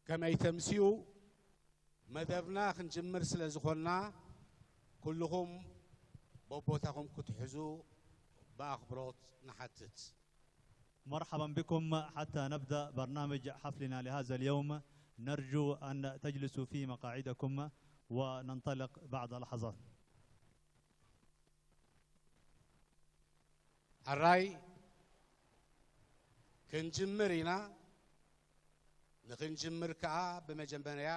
ከመይ ተምስዩ መደብና ክንጅምር ስለ ዝኾንና፣ ኩልኹም በቦታኹም ክትሕዙ ብኣኽብሮት ንሓትት። مرحبا بكم. حتى نبدأ برنامج حفلنا لهذا اليوم، نرجو أن تجلسوا في مقاعدكم وننطلق بعد لحظات. ሕራይ ክንጅምር ኢና። ንኽንጅምር ከኣ ብመጀመርያ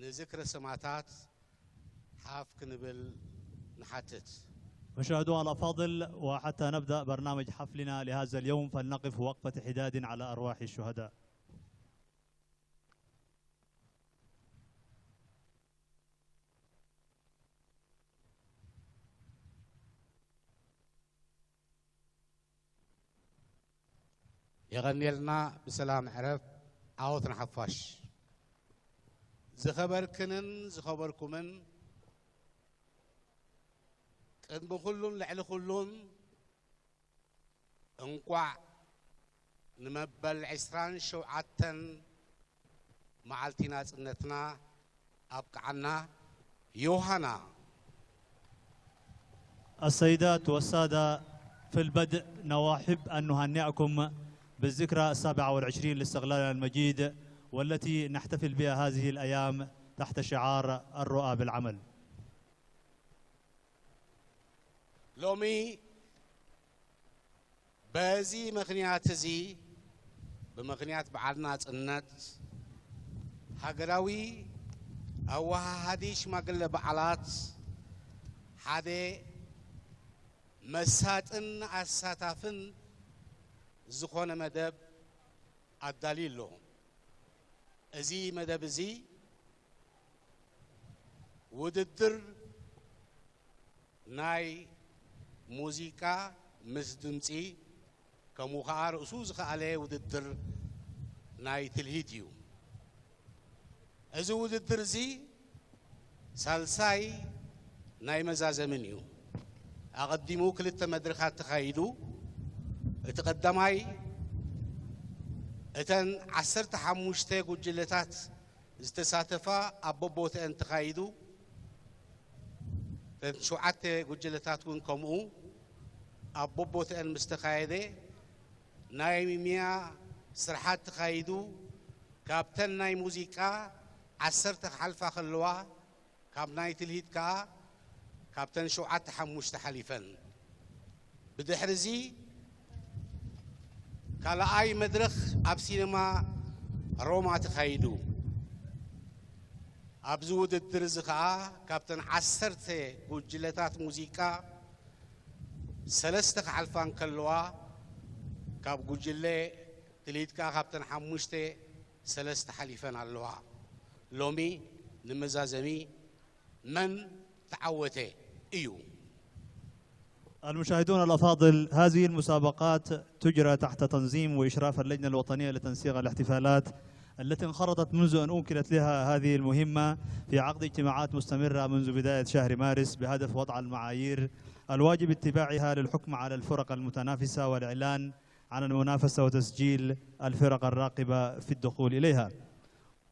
ንዝክረ ሰማእታት ሓፍ ክንብል ንሓትት። مشاهدونا الأفاضل، وحتى نبدأ برنامج حفلنا لهذا اليوم، فلنقف وقفة حداد على أرواح الشهداء. የቐንየልና። ብሰላም ዕረፍ ዓወት ንሓፋሽ። ዝኸበርክንን ዝኸበርኩምን፣ ቅድሚ ኩሉን ልዕሊ ኩሉን እንቋዕ ንመበል ዕስራን ሸውዓተን መዓልቲ ናጽነትና ኣብቅዓና። ዮሃና السيدات والسادة، في البدء نحب أن نهنئكم بالذكرى السابعة والعشرين لاستقلالنا المجيد، والتي نحتفل بها هذه الأيام تحت شعار الرؤى بالعمل. ሎሚ በዚ ምኽንያት እዚ፣ ብምኽንያት በዓል ናጽነት፣ ሃገራዊ ኣወሃሃዲ ሽማግለ በዓላት ሓደ መሳጥን ኣሳታፍን ዝኾነ መደብ ኣዳልዩ ኣሎ። እዚ መደብ እዚ ውድድር ናይ ሙዚቃ ምስ ድምጺ፣ ከምኡ ኸኣ ርእሱ ዝኸኣለ ውድድር ናይ ትልሂት እዩ። እዚ ውድድር እዚ ሳልሳይ ናይ መዛዘምን እዩ። ኣቐዲሙ ክልተ መድረኻት ተኻይዱ። እቲ ቀዳማይ እተን ዓሰርተ ሓሙሽተ ጉጅለታት ዝተሳተፋ ኣብ በቦትአን ተኻይዱ። እተን ሸውዓተ ጉጅለታት እውን ከምኡ ኣብ በቦትአን ምስ ተኻየደ፣ ናይ ሚያ ስርሓት ተኻይዱ። ካብተን ናይ ሙዚቃ ዓሰርተ ክሓልፋ ከለዋ፣ ካብ ናይ ትልሂት ከኣ ካብተን ሸውዓተ ሓሙሽተ ሓሊፈን። ብድሕሪ እዚ ካልኣይ መድረኽ ኣብ ሲነማ ሮማ ተኻይዱ። ኣብዚ ውድድር እዚ ከኣ ካብተን ዓሰርተ ጉጅለታት ሙዚቃ ሰለስተ ክሓልፋ እንከለዋ፣ ካብ ጉጅለ ትልሂት ከኣ ካብተን ሓሙሽተ ሰለስተ ሓሊፈን ኣለዋ። ሎሚ ንመዛዘሚ መን ተዓወተ እዩ። المشاهدون الأفاضل، هذه المسابقات تجرى تحت تنظيم وإشراف اللجنة الوطنية لتنسيق الاحتفالات، التي انخرطت منذ أن أوكلت لها هذه المهمة في عقد اجتماعات مستمرة منذ بداية شهر مارس بهدف وضع المعايير الواجب اتباعها للحكم على الفرق المتنافسة والإعلان عن المنافسة وتسجيل الفرق الراغبة في الدخول إليها.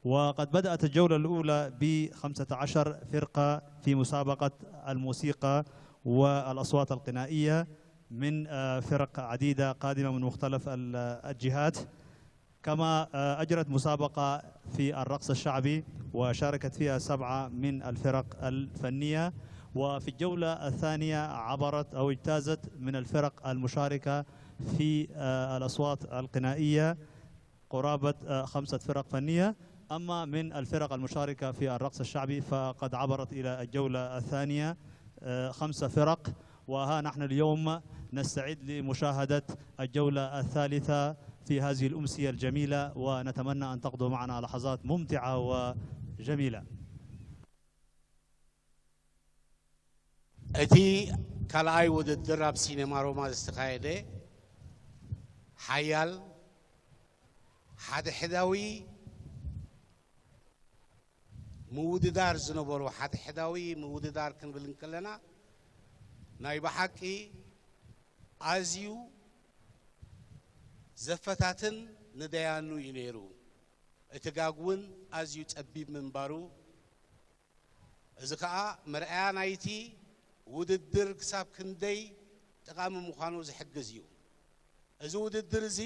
وقد بدأت الجولة الأولى بخمسة عشر فرقة في مسابقة الموسيقى والأصوات الغنائية من، آه، فرق عديدة قادمة من مختلف ال-، الجهات، كما، آه، أجرت مسابقة في الرقص الشعبي وشاركت فيها سبعة من الفرق الفنية، وفي الجولة الثانية عبرت أو اجتازت من الفرق المشاركة في، آه، الأصوات الغنائية قرابة، آه، خمسة فرق فنية. أما من الفرق المشاركة في الرقص الشعبي فقد عبرت إلى الجولة الثانية، آه، خمسة فرق، وها نحن اليوم نستعد لمشاهدة الجولة الثالثة في هذه الأمسية الجميلة، ونتمنى أن تقضوا معنا لحظات ممتعة وجميلة. እቲ ካልኣይ ውድድር ኣብ ሲነማ ሮማ ዝተኻየደ ሓያል ሓድሕዳዊ ምውድዳር ዝነበሮ፣ ሓድሕዳዊ ምውድዳር ክንብል እንከለና ናይ ብሓቂ ኣዝዩ ዘፈታትን ንደያኑ እዩ ነይሩ። እቲ ጋግ እውን ኣዝዩ ጸቢብ ምንባሩ፣ እዚ ከኣ መርኣያ ናይቲ ውድድር ክሳብ ክንደይ ጠቓሚ ምዃኑ ዝሕግዝ እዩ። እዚ ውድድር እዚ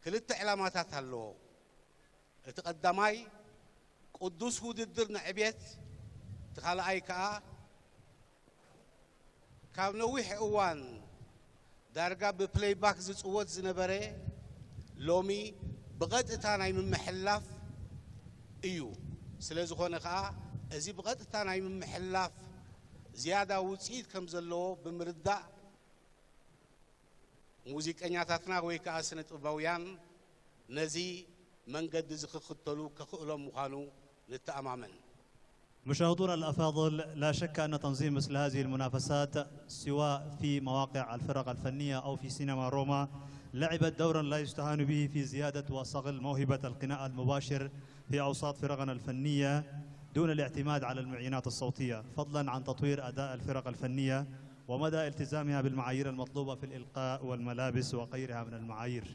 ክልተ ዕላማታት ኣለዎ። እቲ ቀዳማይ ቅዱስ ውድድር ንዕቤት፣ እቲ ካልኣይ ከኣ ካብ ነዊሕ እዋን ዳርጋ ብፕለይባክ ዝጽወት ዝነበረ ሎሚ ብቐጥታ ናይ ምምሕልላፍ እዩ። ስለ ዝኾነ ከኣ እዚ ብቐጥታ ናይ ምምሕልላፍ ዝያዳ ውጽኢት ከም ዘለዎ ብምርዳእ ሙዚቀኛታትና ወይ ከኣ ስነ ጥበባውያን ነዚ መንገዲ እዚ ክኽተሉ ከኽእሎም ምዃኑ ንተኣማመን። مشاهدونا الأفاضل، لا شك أن تنظيم مثل هذه المنافسات سواء في مواقع الفرق الفنية أو في سينما روما لعبت دورا لا يستهان به في زيادة وصقل موهبة الغناء المباشر في أوساط فرقنا الفنية دون الاعتماد على المعينات الصوتية، فضلا عن تطوير أداء الفرق الفنية ومدى التزامها بالمعايير المطلوبة في الإلقاء والملابس وغيرها من المعايير.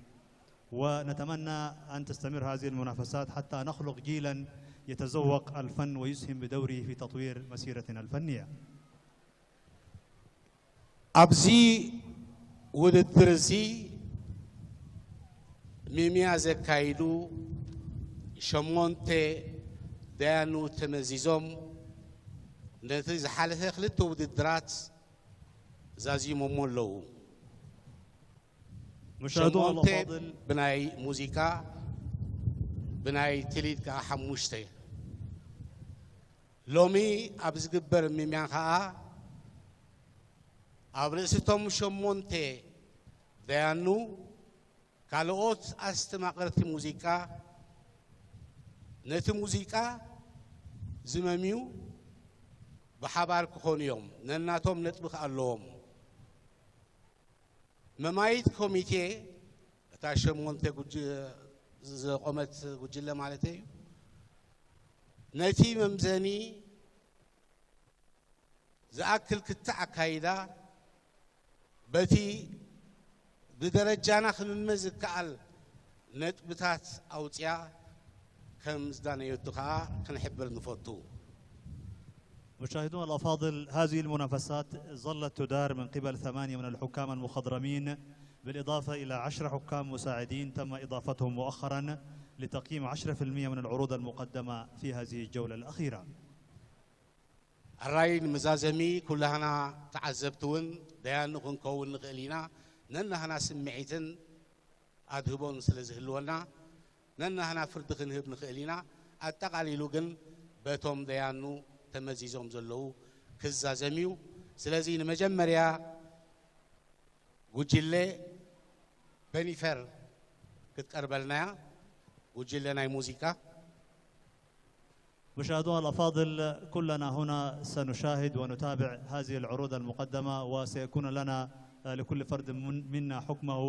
ونتمنى أن تستمر هذه المنافسات حتى نخلق جيلا يتذوق الفن ويسهم بدوره في تطوير مسيرتنا الفنية. ኣብዚ ውድድር እዚ ሚምያ ዘካይዱ ሸሞንተ ደያኑ ተመዚዞም ነቲ ዝሓለፈ ክልተ ውድድራት ዛዚሞሞ ኣለዉ። مشاهدونا ሸሞንተ الأفاضل، ብናይ ሙዚቃ፣ ብናይ ትልሂት ከኣ ሓሙሽተ። ሎሚ ኣብ ዝግበር ሚምያ ከኣ ኣብ ርእሲቶም ሸሞንተ ደያኑ ካልኦት ኣስተማቐርቲ ሙዚቃ ነቲ ሙዚቃ ዝመምዩ ብሓባር ክኾኑ እዮም። ነናቶም ነጥቢ ከኣ ኣለዎም። መማይት ኮሚቴ እታ ሸሞንተ ጉጅ-፣ ዘቆመት ጉጅለ ማለተይ እዩ። ነቲ መምዘኒ ዝኣክል ክልተ ኣካይዳ በቲ ብደረጃና ክምመ ዝከኣል ነጥብታት ኣውፅያ ከም ዝዳነየቱ ከኣ ክንሕብር ንፈቱ። مشاهدونا الأفاضل، هذه المنافسات ظلت تدار من قبل ثمانية من الحكام المخضرمين، بالإضافة إلى عشرة حكام مساعدين تم إضافتهم مؤخرا لتقييم عشرة في المية من العروض المقدمة في هذه الجولة الأخيرة. ኣራይ ንመዛዘሚ ኩላህና ተዓዘብቲ እውን ደያኑ ክንከውን ንኽእል ኢና። ነናህና ስምዒትን ኣድህቦን ስለ ዝህልወና ነናህና ፍርዲ ክንህብ ንኽእል ኢና። ኣጠቓሊሉ ግን በቶም ደያኑ ተመዚዞም ዘለዉ ክዛዘም እዩ። ስለዚ ንመጀመርያ ጉጅለ በኒፈር ክትቀርበልና እያ። ጉጅለ ናይ ሙዚቃ مشاهدونا الأفاضل، كلنا هنا سنشاهد ونتابع هذه العروض المقدمة، وسيكون لنا، آه، لكل فرد من-، منا حكمه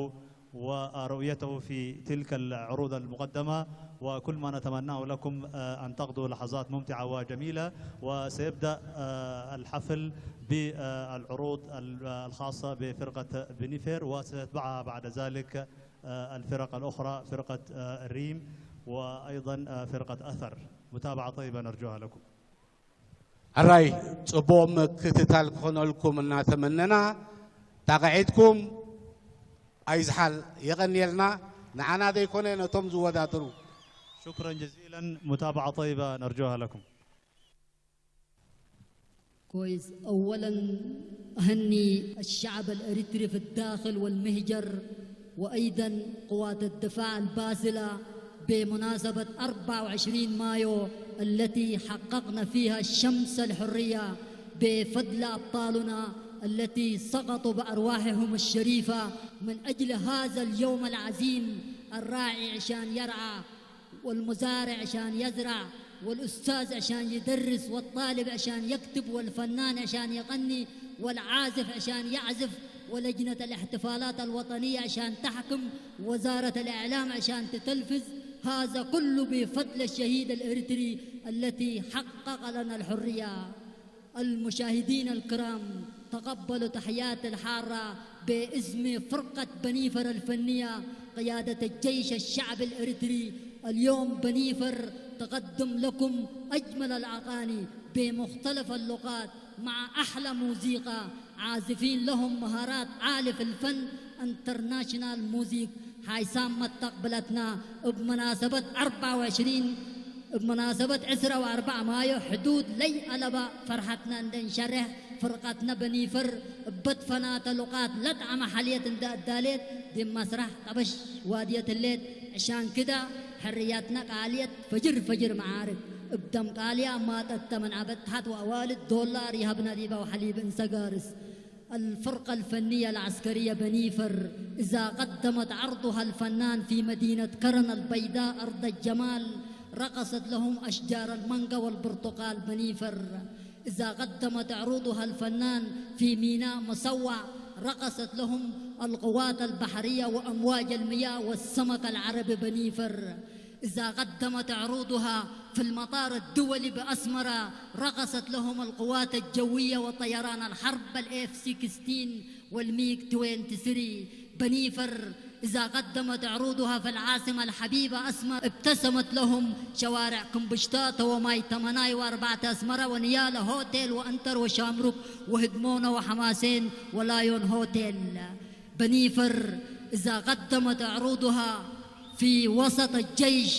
ورؤيته في تلك العروض المقدمة، وكل ما نتمناه لكم، آه، أن تقضوا لحظات ممتعة وجميلة. وسيبدأ، آه، الحفل بالعروض ال-، الخاصة بفرقة بنيفير، وسيتبعها بعد ذلك، آه، الفرق الأخرى، فرقة، آه، الريم، وأيضا، آه، فرقة أثر. متابعة طيبة نرجوها لكم. ሕራይ ጽቡቕ ምክትታል ክኾነልኩም እናተመነና፣ ጣቕዒትኩም ኣይዝሓል። የቐንየልና፣ ንዓና ዘይኮነ ነቶም ዝወዳደሩ። شكرا جزيلا، متابعة طيبة نرجوها لكم. كويس، أولا أهني الشعب الإريتري في الداخل والمهجر، وأيضا قوات الدفاع الباسلة بمناسبة أربعة وعشرين مايو التي حققنا فيها شمس الحرية بفضل أبطالنا التي سقطوا بأرواحهم الشريفة من أجل هذا اليوم العظيم. الراعي عشان يرعى، والمزارع عشان يزرع، والأستاذ عشان يدرس، والطالب عشان يكتب، والفنان عشان يغني، والعازف عشان يعزف، ولجنة الاحتفالات الوطنية عشان تحكم، وزارة الإعلام عشان تتلفز. هذا كله بفضل الشهيد الإريتري التي حقق لنا الحرية. المشاهدين الكرام، تقبلوا تحياتي الحارة باسم فرقة بنيفر الفنية، قيادة الجيش الشعبي الإريتري. اليوم بنيفر تقدم لكم أجمل الأغاني بمختلف اللغات مع أحلى موسيقى، عازفين لهم مهارات عالية في الفن، انترناشنال موزيك. ሓይሳም መተቕብለትና እብ መናሰበት ኣርባ ወዕሽሪን እብ መናሰበት ዕስራ ወኣርባዕ ማዮ ሕዱድ ለይኣለባ ፈርሓትና እንደንሸርሕ ፍርቐትነ በኒፈር እበት ፈናተ ሉቓት ለጥዓመ ሓልየት እንደ ኣዳሌት ዲብ መስራሕ ጠበሽ ዋድየት ህሌት። ዕሻን ክዳ ሕርያትነ ቃልየት ፈጅር ፈጅር መዓርክ እብ ደም ቃልያ ማጠተ ምን ዐበድ ተሓት ወኣዋልድ ዶላር ይሀብነ ዲባ ወሐሊብ እንሰጋርስ። الفرقة الفنية العسكرية بنيفر، إذا قدمت عرضها الفنان في مدينة كرن البيضاء أرض الجمال، رقصت لهم أشجار المانجا والبرتقال بنيفر. إذا قدمت عروضها الفنان في ميناء مصوع، رقصت لهم القوات البحرية وأمواج المياه والسمك العربي بنيفر. إذا قدمت عروضها في المطار الدولي بأسمرة، رقصت لهم القوات الجوية وطيران الحرب الإف ستاشر والميغ توينتي ثري. بنيفر إذا قدمت عروضها في العاصمة الحبيبة أسمرة، ابتسمت لهم شوارع كمبشتاتة وماي تمناي وأربعة أسمرة ونيالا هوتيل وأنتر وشامروك وهدمونة وحماسين ولايون هوتيل. بنيفر إذا قدمت عروضها في وسط الجيش،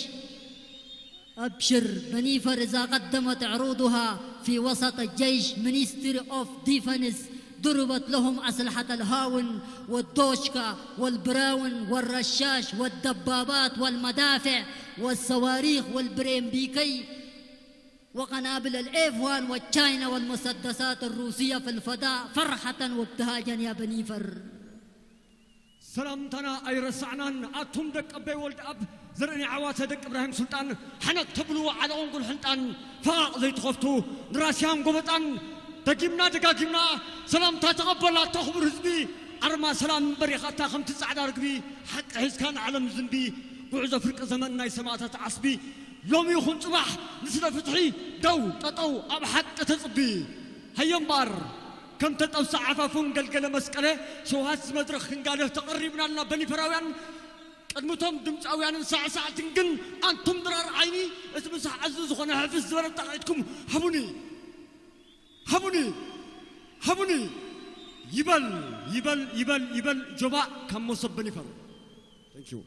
أبشر، بنيفر إذا قدمت عروضها في وسط الجيش، Ministry of Defense، ضربت لهم أسلحة الهاون والدوشكا والبراون والرشاش والدبابات والمدافع والصواريخ والبريمبيكي وقنابل الإف وان والتشاينا والمسدسات الروسية في الفضاء فرحة وابتهاجا يا بنيفر. ሰላምታና ኣይረሳዕናን። ኣቱም ደቂ ኣቦይ ወልደኣብ፣ ዘርእኒ ዓዋተ፣ ደቂ እብራሂም ሱልጣን፣ ሓነቕ ተብሉ ዓለቑን ጉልሕንጣን፣ ፈቓቕ ዘይትኸፍቱ ንራስያን ጎበጣን፣ ደጊምና ደጋጊምና ሰላምታ ተቐበል ኣታ ክቡር ህዝቢ። ኣርማ ሰላም እምበር ኢኻ ኣታ ከምቲ ጻዕዳ ርግቢ፣ ሓቂ ሒዝካ ንዓለም ዝንቢ፣ ጉዕዞ ፍርቂ ዘመን ናይ ሰማእታት ዓስቢ። ሎሚ ይኹን ጽባሕ ንስለ ፍትሒ ደው ጠጠው ኣብ ሓቂ ተጽቢ። ሃየ እምበኣር፣ ከም ተጠብሰ ዓፋፉን ገልገለ መስቀለ ሸውሃት መድረኽ ክንጋልህ ተቐሪብና ኣለና። በኒፈራውያን ቅድምቶም ድምፃውያንን ሳዕሳዕትን ግን ኣንቱም ድራር ዓይኒ እቲ ምሳሕ ኣዝዩ ዝኾነ ሕፍስ ዝበለ ጣቕዒትኩም ሃቡኒ፣ ሃቡኒ፣ ሃቡኒ። ይበል፣ ይበል፣ ይበል፣ ይበል ጆባእ ካብ መሶብ በኒፈር። Thank you።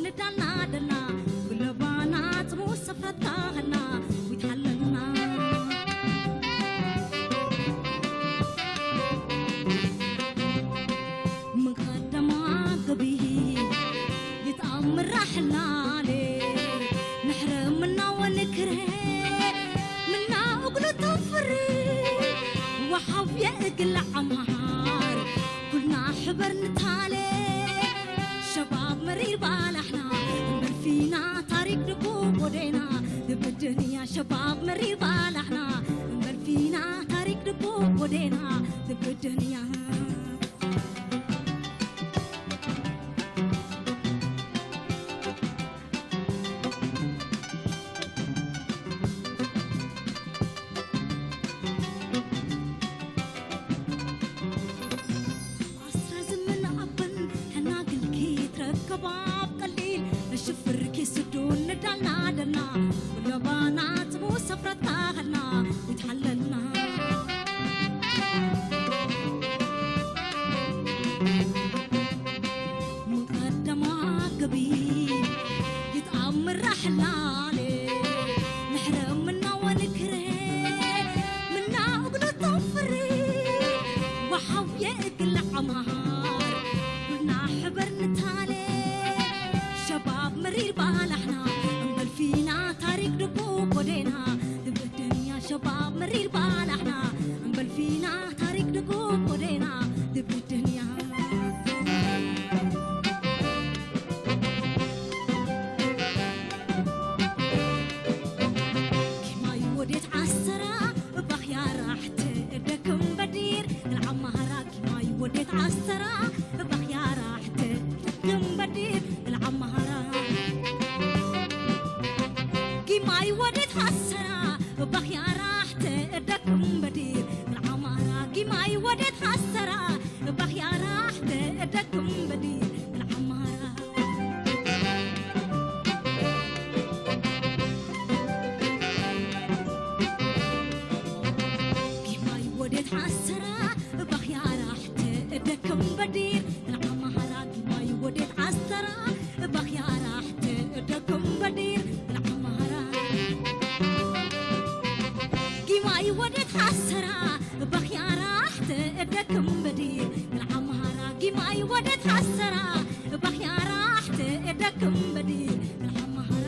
ደዳና ደና፣ ብለባና ጽሙ ሰፍረታ ኸና፣ ዊትሓለና። ምቐደማ ገቢ ይትኣምራ ሕላሌ፣ ንሕረ ምናወ ንክርሄ፣ ምና እግሉ ተፍሪ፣ ወሓብ የእግል ዓማሃር፣ ኩልና ሕበር ንታሌ። ሸባብ መሪር ባላሕና፣ እምበል ፊና ታሪክ ድቡ ጎዴና፣ ትብድንያ ሸባብ መሪር ባላሕና፣ እምበል ፊና ታሪክ ድቡ ጎዴና፣ ትብድንያ። ኣስረ ዝምን ኣበን ሕና ግልኪ ትረከባ ኣብ ቀሊል፣ እሽፍርኪ ስዱን ንዳልና ደና፣ ወለባና ጽቡ ሰፍረታ ኸልና ይትሓለልና። ምቐደማ ገቢ ይትኣምራ ሕላሌ፣ ንሕረ ምናወ ንክርሄ፣ ምና እግሉ ተፍሪ፣ ወሓው የእግል ዓማሃር፣ ኩልና ሕበር ንታሌ። ሸባብ መሪር ባላሕና፣ እምበል ፊና ታሪክ ድቡ ጎዴና፣ ትብድንያ ሸባብ መሪር ባላሕና፣ እምበል ፊና ታሪክ ድቡ ጎዴና፣ ትብድንያ። ኪማይ ወዴት ዓሰራ፣ እባኽ ያራሕት እደክም በዲር፣ ንዓማሃራ ኪማይ ወዴት ዓሰራ፣ እባኽ ያራሕት እደክም በዲር፣ ንዓማሃራ። ጊማይ ወዴት ዓሰራ፣ እባኽ ያራሕት እደክም በዲር፣ ንዓማሃራ። ጊማይ ወዴት ዓሰራ፣ እባኽ ያራሕት እደክም በዲር፣ ንዓማሃራ። ጊማይ ወዴት ዓሰራ፣ እባኽ ያራሕት እደክም በዲር፣ ንዓማሃራ። ጊማይ ወዴት ዓሰራ፣ እባኽ ያራሕት እደክም በዲር፣ ንዓማሃራ። ጊማይ ወዴት ዓሰራ፣ እባኽ ያራሕት እደክም በዲር፣ ንዓማሃራ። ጊማይ ወዴት ዓሰራ፣ እባኽ ያራሕት እደክም በዲር፣ ንዓማሃራ።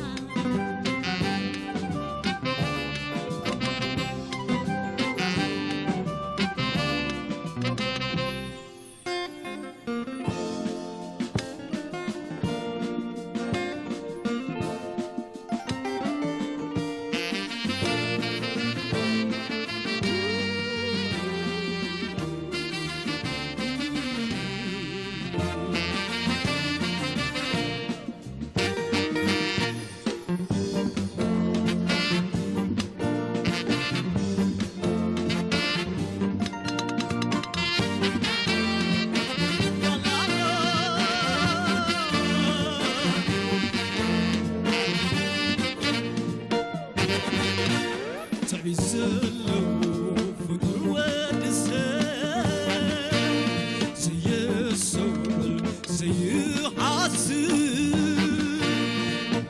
ትዕቢት ዘለዎ ፍጡር ወዲ ሰብ ዘየስተውዕል ዘይሓስብ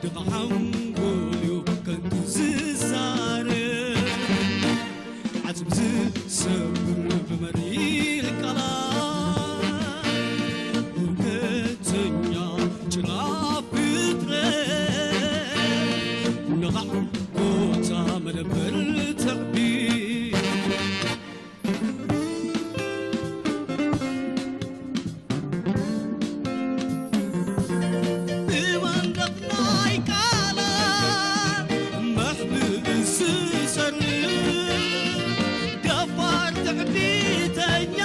ድኻ ሓንጎል እዩ ከንቱ ዝዛረብ። ዓጽም ዝሰብር ብመሪር ቃላት እውከተኛ ጭራ ፍጥረት ንቓዕ ቦታ መደበር ትዕቢት። ብመንደቕ ናይ ቃላት መሕብኢ ዝሰርር ደፋር ትዕቢተኛ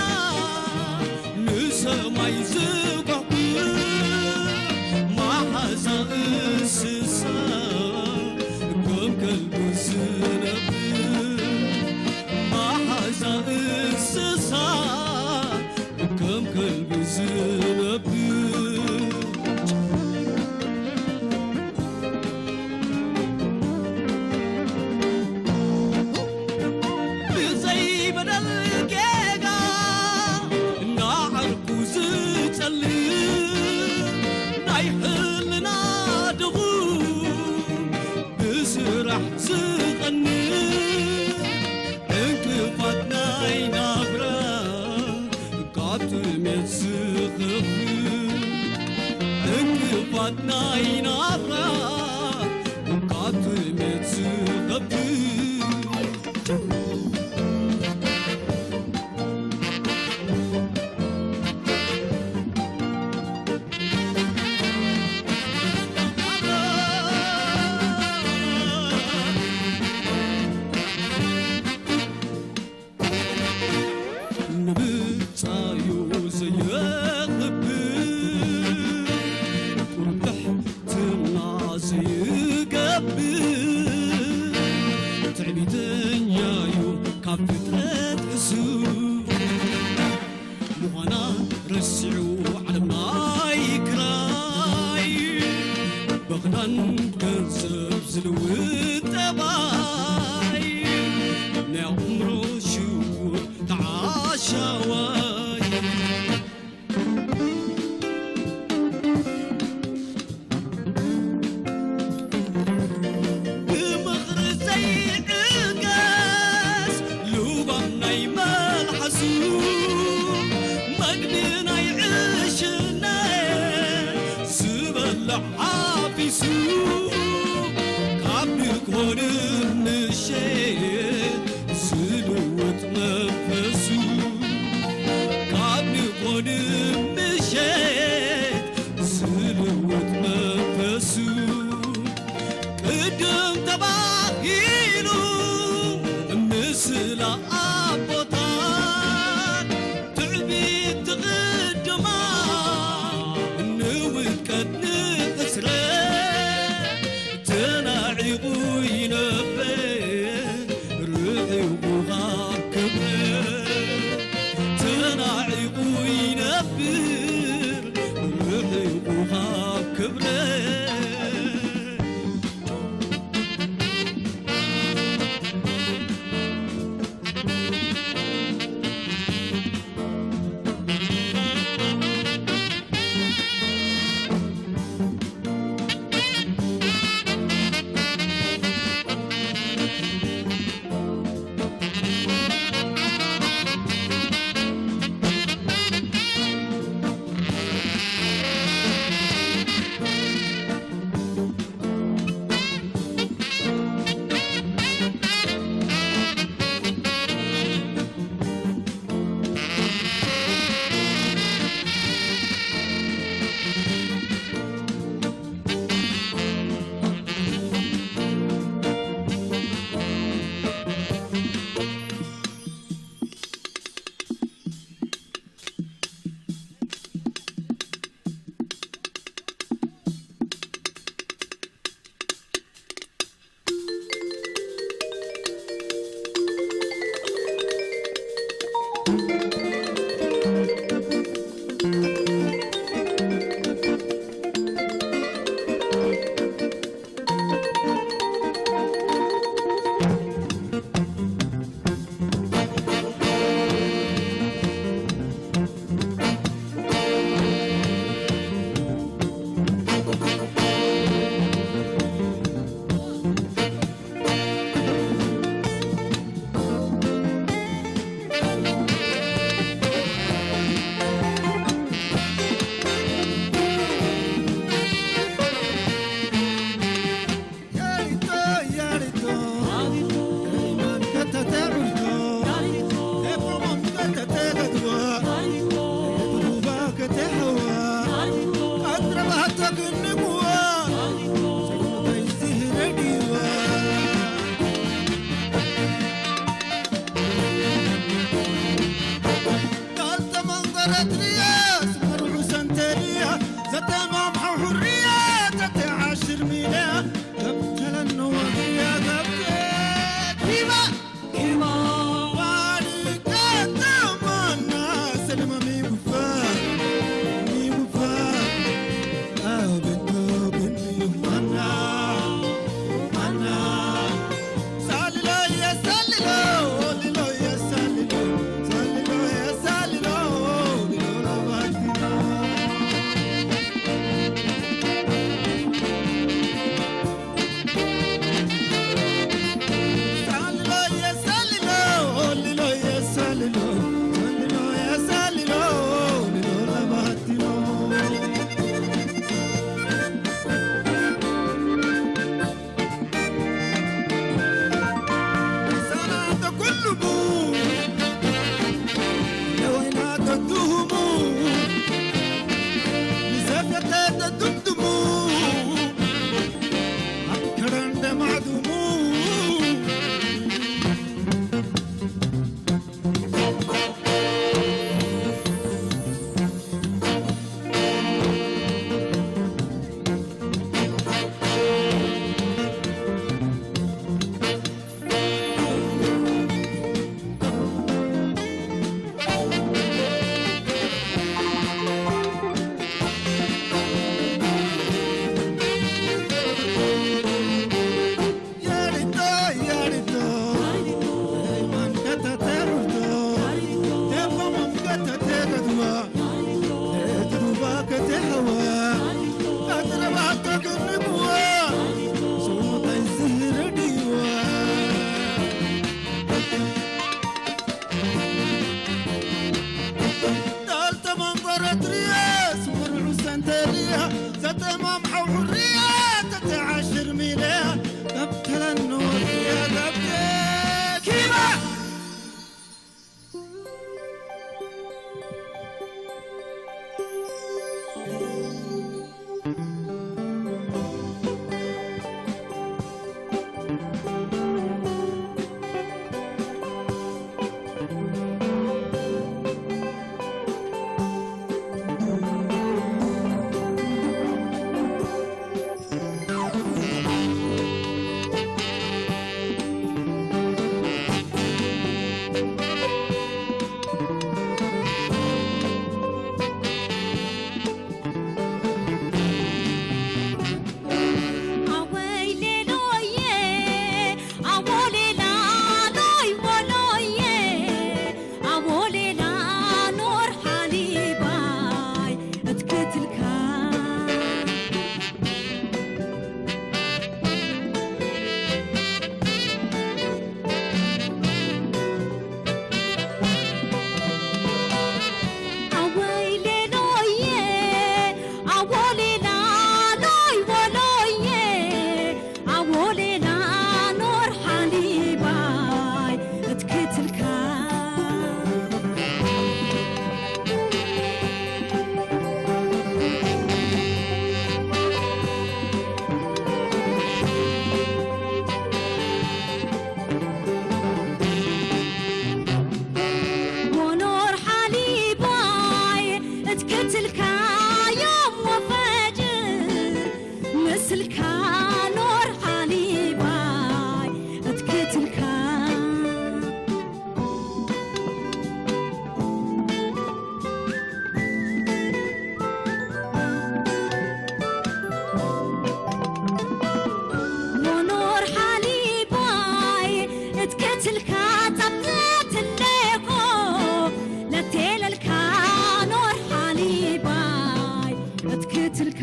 ንሰማይ ዝጓጉ መሓዛ እንስሳ ከም ከልቢ ዝነብር መሓዛ እንስሳ ከም ከልቢ ዝነብር ብዘይ በደል ጌጋ እናዓርኩ ዝጸልእ ናይ ሕልና ምኽዳን ገንዘብ ዝልውጥ ጠባይ፣ ናይ ኣእምሮ ሽውር ተዓሻዋይ። ብምኽሪ ዘይዕገስ ልባም ናይ መልሓሱ፣ መግቢ ናይ ዕሽነ ዝበልዕ ሓፊሱ፣ ካብ ንግሆ ንምሸት ዝልውጥ መንፈሱ፣ ካብ ንግሆ ንምሸት ዝልውጥ መንፈሱ። ቅድም ተባሂሉ ምስላ ኣቦታት፣ ትዕቢት ትቕድማ ንውድቀት ንሕስረት፣ ተናዒቑ ይነብር ኣኖር ሓሊባይ እትክትልካ። ሞኖር ሓሊባይ እትክትልካ ጸብጠትለኮ ለቴለልካ ኖር ሓሊባይ እትክትልካ።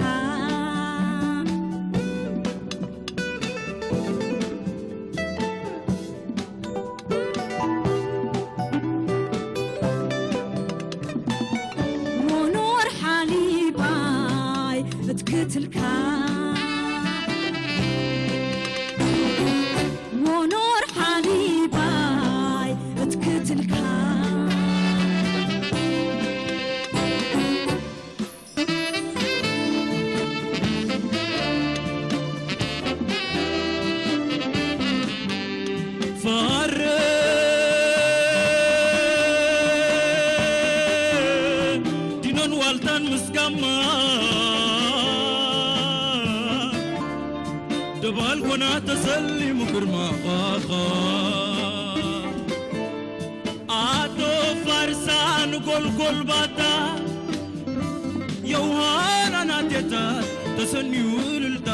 ሞኖር ሓሊባይ እትክትልካ። ሞኖር ሓሊባይ እትክትልካ። ፋርስ ዲኖን ዋልታን ምስ ጋማ ደባል ጎና ተሰሊሙ ግርማኻ። ኣዶ ፋርሳ ንጎልጎል ባታ የውሃና ናቴታት ተሰንዩ እልልታ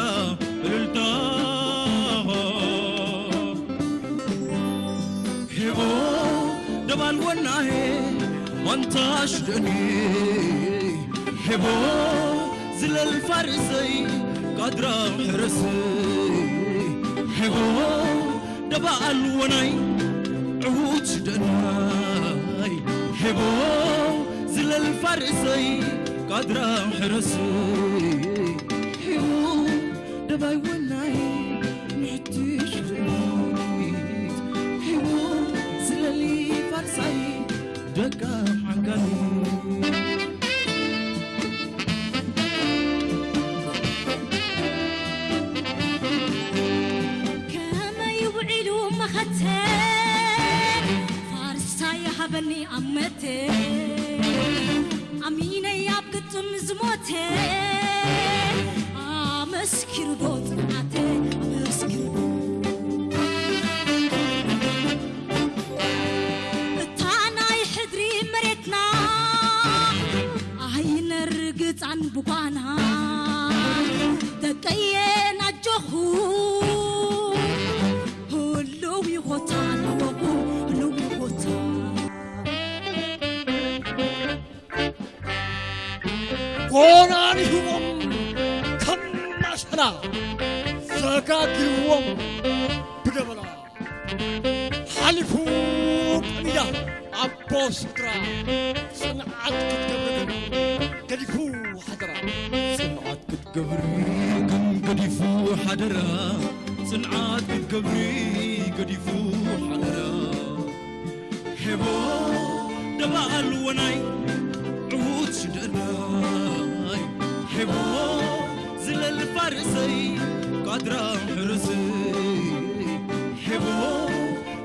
እልልታ። ሄቦ ደባል ወናሄ ማንታሽ ደኒ ሄቦ ዝለል ፋርሰይ ቃድራ ሕረስ ሄቦ ደባል ወናይ ዕዉት ደናይ ሄቦ ዝለል ፋርሰይ ቃድራ ሕረስ ሄቦ ደባይ ወናይ ንሕትሽ ደናይ ሄቦ ዝለሊ ፋርሳይ ደቃ ሓንጋሊ። ከመይ ውዒሉ መኸተ ፋርሳይ ሃበኒ ኣመተ ኣሚነይ ኣብ ግጥም ዝሞተ ኣመስኪሩ ዶ ጽንዓተ ኣመስኪሩ ዶ እታ ናይ ሕድሪ መሬትና ኣይነርግጻን ብኳና ደቀየን ኣጆኹ ህልው ይኾታ ኣለኹ ህልው ይኾታ ጎናን ሂቦም ከም ማሰና ዘጋጊዎም ብደበና ሓሊፉ ቅሚዳ ኣቦ ስድራ ጽንዓት ክትገብር ግን ገዲፉ ሓደራ ጽንዓት ክትገብሪ ግን ገዲፉ ሓደራ ጽንዓት ክትገብሪ ገዲፉ ሓደራ ሄቦ ደባል ወናይ ዕዉት ሽደናይ ሄቦ ዝለል ፋርሰይ ቃድራ ሕርስ ሄቦ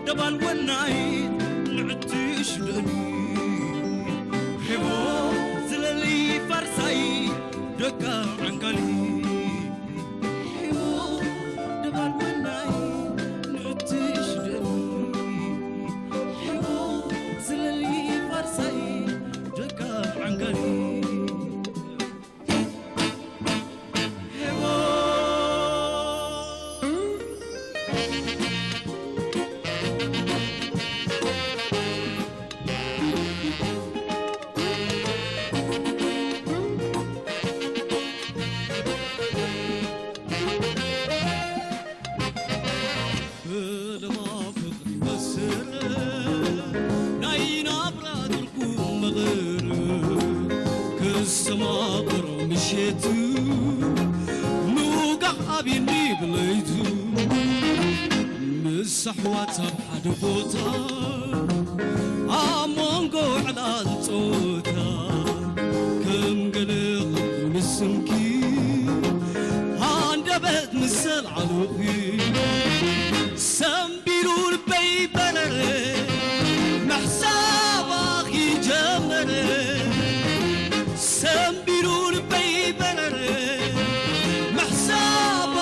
ደባል ወናይ ንዕቲ ሽደኒ ሄቦ ዝለሊ ፋርሳይ ደቃ ዓንጋሊ ሄቦ ደባል ወናይ ንዕቲ ሽደኒ ሄቦ ዝለሊ ፋርሳይ ደቃ ዓንጋሊ ሄቦ ኣሕዋት ኣብ ሓደ ቦታ ኣብ መንጎ ዕላል ጾታ ከም ገለ ንስምኪ ሃንደበት ምስ ኣልዓሉኺ ሰምቢሉ ልበይ በረረ ምሕሳባኺ ጀመረ ሰምቢሉ ልበይ በረረ ምሕሳባ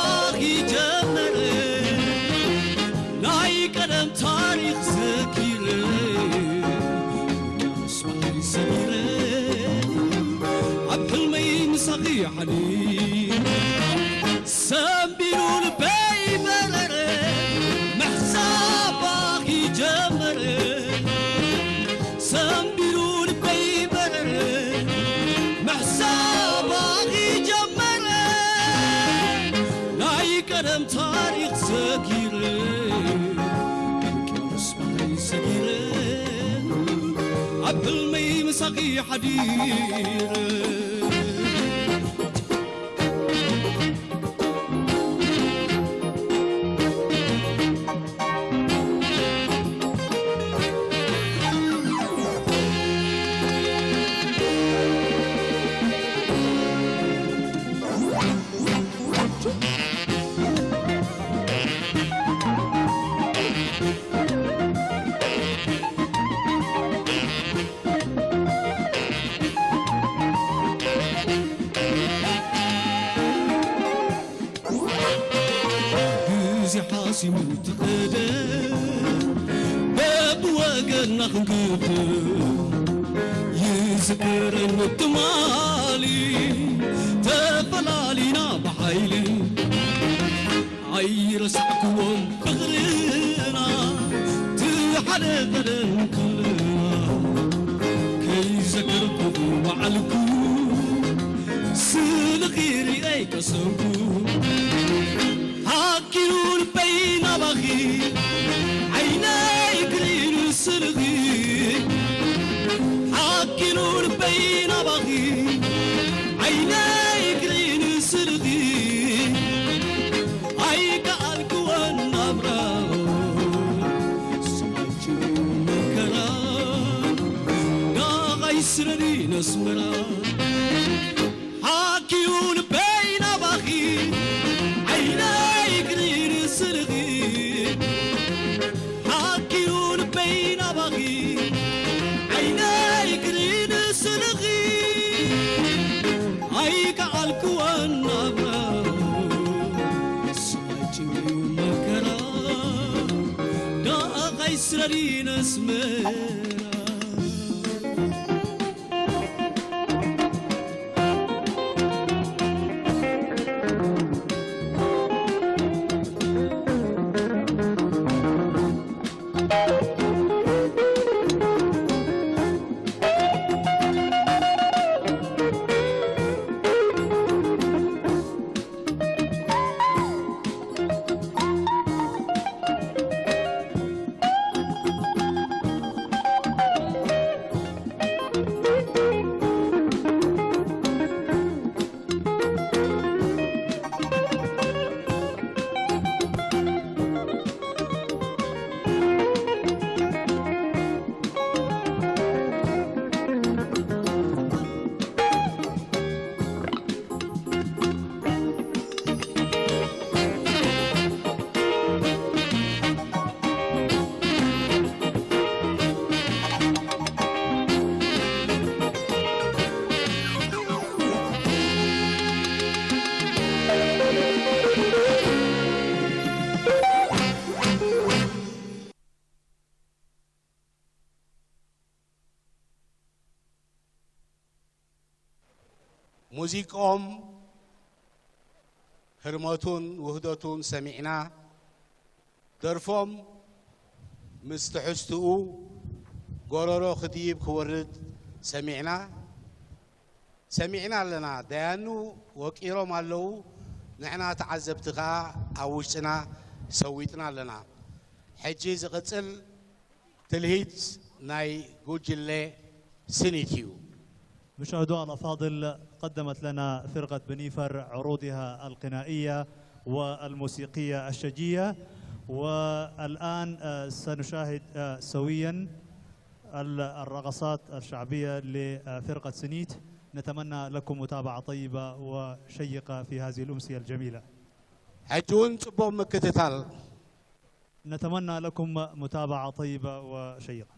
ቀደም ታሪኽ ዘኪረ፣ ውቅያኖስ ባሕሪ ሰጊረ፣ ኣብ ሕልመይ ምሳኺ ሓዲረ። ግዜ ሓሲሙ ትኸደ በብወገንና ክንግድም ይዝክረኒ ትማሊ ተፈላሊና ብሓይሊ ኣይረሳዕክዎን ፍቕርና ትሓደ ቀደም ክልና ከይዘከርኩ ዋዕልኩ ስልኺ ርኣይ ቀሰንኩ ሓኪሉ ልበይ ናባኺ ዓይነይ ክርኢ ንስልኺ ሓኪሉ ልበይ ናባኺ ዓይነይ ክርኢ ንስልኺ ኣይከኣልክወን ናብራ ስማችው መከራ ዳቓይ ስለኒ ነስመራ ሓኪዩ ልበይ ናባኺ ዓይነይ ክርኢ ንስልኺ ሓኪዩ ልበይ ናባኺ ዓይነይ ክርኢ ንስልኺ ኣይከኣልክወን ናብራ ስማችው መከራ ዳቓይ ስለኒ ነስመራ ሙዚቆም ህርመቱን ውህደቱን ሰሚዕና፣ ደርፎም ምስ ትሕዝትኡ ጎረሮ ክድይብ ክወርድ ሰሚዕና፣ ሰሚዕና ኣለና። ደያኑ ወቂሮም ኣለዉ፣ ንሕና ተዓዘብቲ ከኣ ኣብ ውሽጥና ሰዊጥና ኣለና። ሕጂ ዝቕጽል ትልሂት ናይ ጉጅለ ስኒት እዩ። مشاهدونا الأفاضل، قدمت لنا فرقة بنيفر عروضها الغنائية والموسيقية الشجية، والآن، آه، سنشاهد، آه، سويا ال-، الرقصات الشعبية لفرقة سنيت. نتمنى لكم متابعة طيبة وشيقة في هذه الأمسية الجميلة. ሕጂ እውን ጽቡቕ ምክትታል። نتمنى لكم متابعة طيبة وشيقة.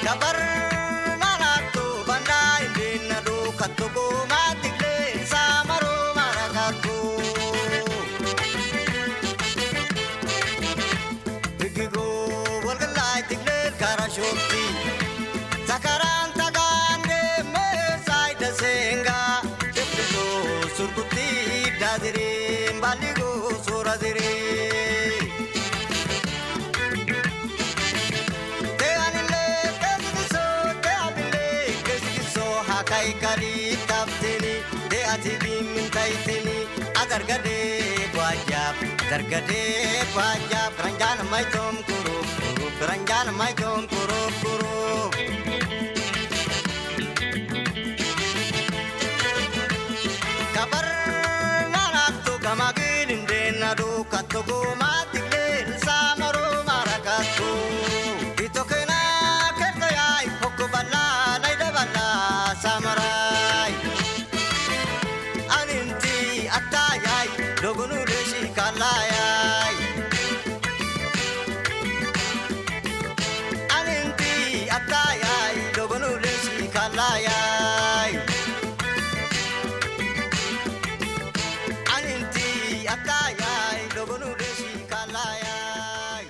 Kabar malatu bandai dinadu katugu matikle samaru marakatu. Bigigo walgalai tikle karashokti. Zakaran tagande mesai dasenga. Surkuti dadiri baligo suradiri. Te anile kesigiso, te anile kesigiso, hakai kari taptini, te atigi mintaitini, agargade bwajab, gargade bwajab, ranjan maitom kuru, kuru, ranjan maitom kuru, kuru. Kabar malatu kamagin denadu katugu matikle samaru marakatu. Itokena kertayai hokubala naidabala samarai. Aninti atayai dogunu deshi kalayai. Aninti atayai dogunu deshi kalayai. Aninti atayai dogunu deshi kalayai.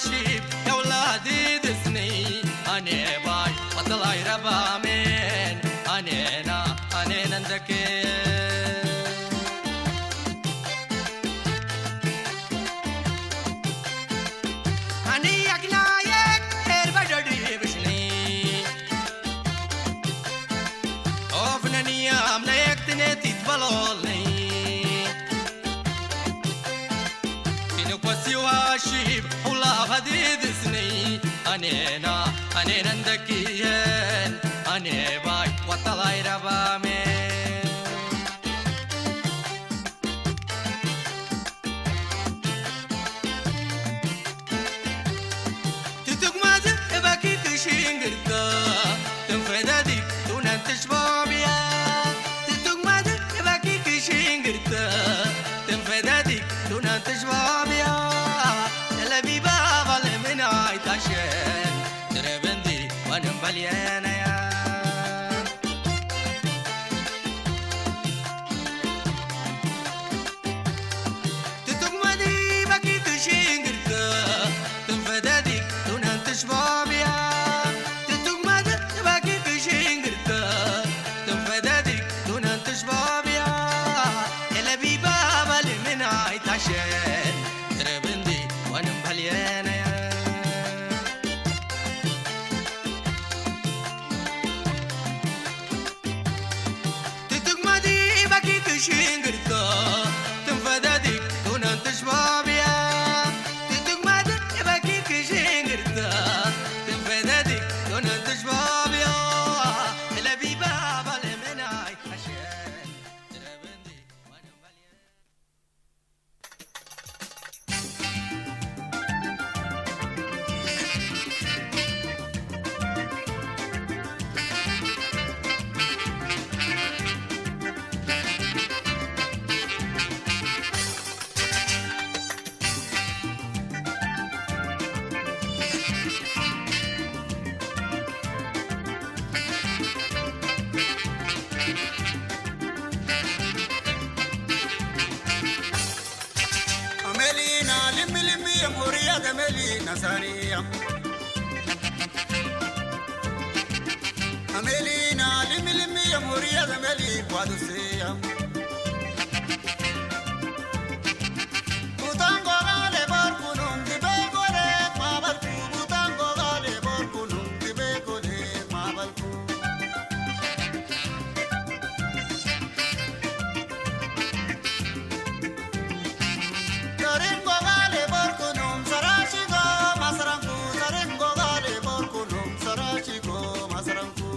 شیب یولادی دسنی، انه بای وطلای ربامین، انه نا، انه نندکه. انه یک نا یک هر بجدی بشنی. اوف ننیام نیک تنه تیت بلولنی. Inuk wasiwa shib hula hadidisni. Anena, anena ndakiyen. Ane bai watalai rabame. Tutugmad ebaki kishingirta. Tunfedadik tunan tishbabia. Tutugmad ebaki kishingirta. Tunfedadik tunan tishbabia. Telebiba valemenai tashen. Terebendi wanem balienaya. Tutugmadi baki tushingirta. Tunfedadik tunan tishbabia. Tutugmadi baki tushingirta. Tunfedadik tunan tishbabia. Elebiba balimenai tashen. Terebendi wanem balienaya. Tutugmadi baki tushingirta. Tunfedadik tunan tishbabia. Tutugmadi baki tushingirta. Tunfedadik tunan tishbabia. Elebiba balemenai ashen. Terebendi wanem balienaya. Amelina, limi limi, amoriya de Melina, saniya. Amelina, limi limi, amoriya de Meli, wadusiya. Butango gale barkunum, dibe gole, mabalku. Butango gale barkunum, dibe gole, mabalku. Taringo gale borkunum sarashigo masranku, taringo gale borkunum sarashigo masranku.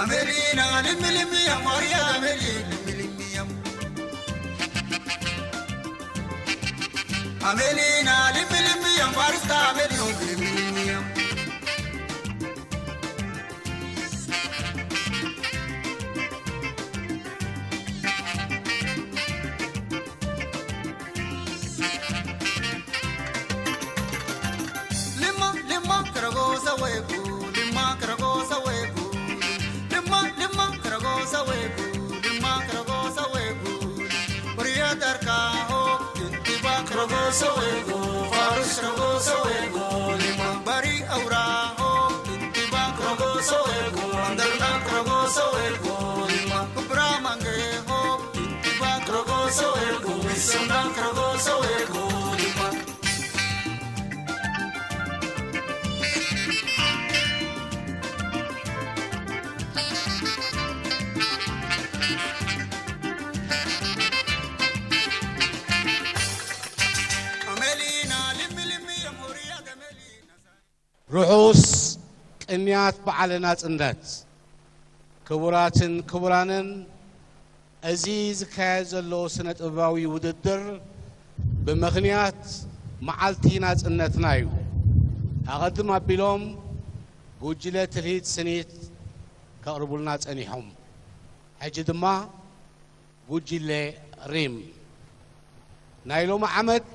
Amelina, limi limi, amoriya, Ameli, limi limi, am. Amelina, limi limi, am, barista, Ameli, limi limi, am. Lima, lima, karago, sawegu, lima, karago, sawegu. Lima, lima, karago, sawegu, lima, karago, sawegu. Bariya darka ho, tintiba, karago, sawegu, faris, karago, sawegu, lima. Bari aura ho, tintiba, karago, sawegu, mandarna, karago, sawegu, lima. Kubra mange ho, tintiba, karago, sawegu, misana, karago, sawegu, lima. ርሑስ ቅንያት በዓለ ናጽነት። ክቡራትን ክቡራንን፣ እዚ ዝካየድ ዘሎ ስነ ጥበባዊ ውድድር ብምኽንያት መዓልቲ ናጽነትና እዩ። ኣቐድም ኣቢሎም ጉጅለ ትልሂት ስኒት ከቕርቡልና ጸኒሖም። ሕጂ ድማ ጉጅለ ሪም ናይ ሎሚ ዓመት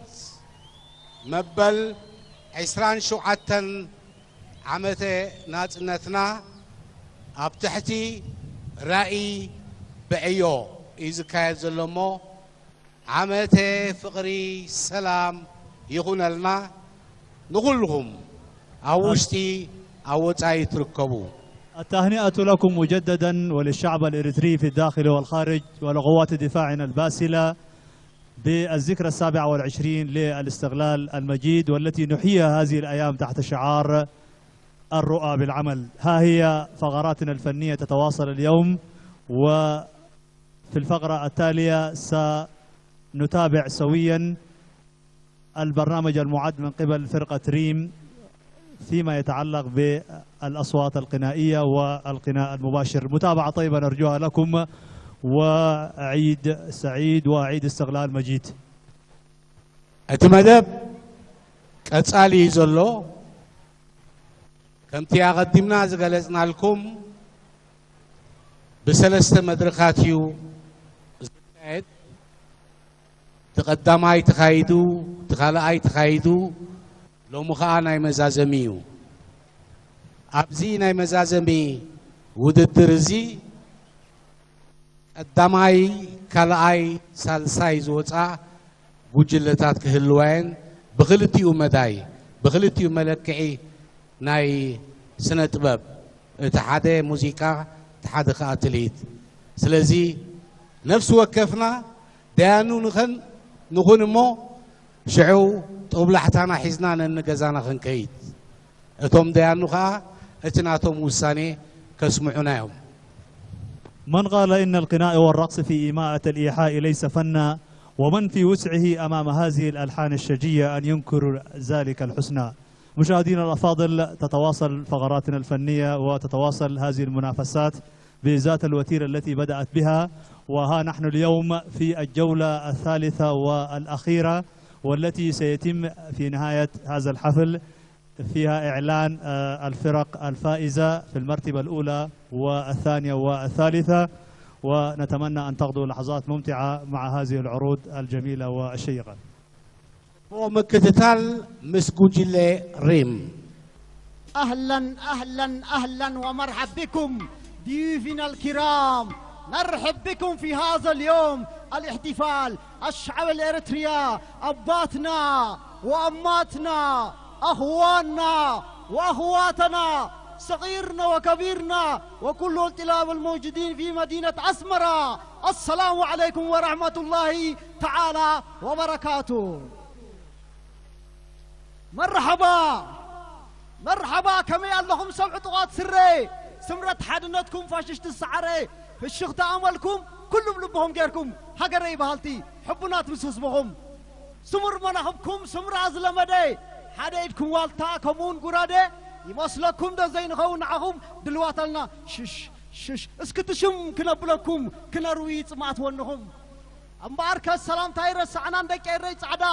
መበል ዕስራን ሸውዓተን ዓመተ ናጽነትና ኣብ ትሕቲ ራእይ ብዕዮ እዩ ዝካየድ ዘሎ እሞ ዓመተ ፍቕሪ ሰላም ይኹነልና ንኹልኹም ኣብ ውሽጢ ኣብ ወጻኢ ትርከቡ። التهنئة لكم مجددا وللشعب الإريتري في الداخل والخارج ولقوات دفاعنا الباسلة بالذكرى السابعة والعشرين للاستقلال المجيد، والتي نحييها هذه الأيام تحت شعار الرؤى بالعمل. ها هي فقراتنا الفنية تتواصل اليوم، وفي الفقرة التالية سنتابع سويا البرنامج المعد من قبل فرقة ريم فيما يتعلق بالأصوات الغنائية والغناء المباشر. متابعة طيبة نرجوها لكم، وعيد سعيد وعيد استقلال مجيد. እቲ መደብ ቀጻሊ እዩ ዘሎ። ከምቲ ኣቐዲምና ዝገለጽናልኩም ብሰለስተ መድረኻት እዩ ዝካየድ። እቲ ቀዳማይ ተኻይዱ፣ እቲ ካልኣይ ተኻይዱ፣ ሎሚ ኸኣ ናይ መዛዘሚ እዩ። ኣብዚ ናይ መዛዘሚ ውድድር እዚ ቀዳማይ፣ ካልኣይ፣ ሳልሳይ ዝወጻ ጉጅለታት ክህልዋ እየን። ብኽልቲኡ መዳይ፣ ብኽልቲኡ መለክዒ ናይ ስነ ጥበብ፣ እቲ ሓደ ሙዚቃ፣ እቲ ሓደ ከኣ ትልሂት። ስለዚ ነፍሲ ወከፍና ደያኑ ንኸን ንኹን እሞ ሽዑ ጦብላሕታና ሒዝና ነንገዛና ክንከይድ። እቶም ደያኑ ኸኣ እቲ ናቶም ውሳኔ ከስምዑና እዮም። من قال إن الغناء والرقص في إيماءة الإيحاء ليس فنا، ومن في وسعه أمام هذه الألحان الشجية أن ينكر ذلك الحسنى. مشاهدينا الأفاضل، تتواصل فقراتنا الفنية وتتواصل هذه المنافسات بذات الوتيرة التي بدأت بها، وها نحن اليوم في الجولة الثالثة والأخيرة، والتي سيتم في نهاية هذا الحفل فيها إعلان، آه، الفرق الفائزة في المرتبة الأولى والثانية والثالثة، ونتمنى أن تقضوا لحظات ممتعة مع هذه العروض الجميلة والشيقة. ምክትታል ምስ ጉጅለ ሪም። أهلا أهلا أهلا ومرحب بكم ضيوفنا الكرام. نرحب بكم في هذا اليوم الاحتفال. الشعب الإريتريا، أباتنا وأماتنا، أخواننا وأخواتنا، صغيرنا وكبيرنا وكل الطلاب الموجودين في مدينة أسمرة، السلام عليكم ورحمة الله تعالى وبركاته. መርሓባ መርሓባ፣ ከመይ ኣለኹም ሰብ ዕጡቓት ስረ? ስምረት ሓድነትኩም ፋሽሽቲ ሰዓረ፣ ፍሽኽታ ኣመልኩም ኩሉም ልብኹም ጌርኩም፣ ሃገረይ በሃልቲ ሕቡናት ምስ ህዝብኹም። ስሙር መናኽብኩም ስምራ ዝለመደ፣ ሓደ ኢድኩም ዋልታ ከምኡውን ጉራደ፣ ይመስለኩም ዶ ዘይንኸውን ንዓኹም ድልዋት ኣልና። ሽሽ ሽሽ እስኪ ትሽም ክነብለኩም ክነርዊ ጽምኣት ወንኹም። እምበኣርከስ ሰላምታ ኣይረሳዕናን ደቂ ኤረይ ጻዕዳ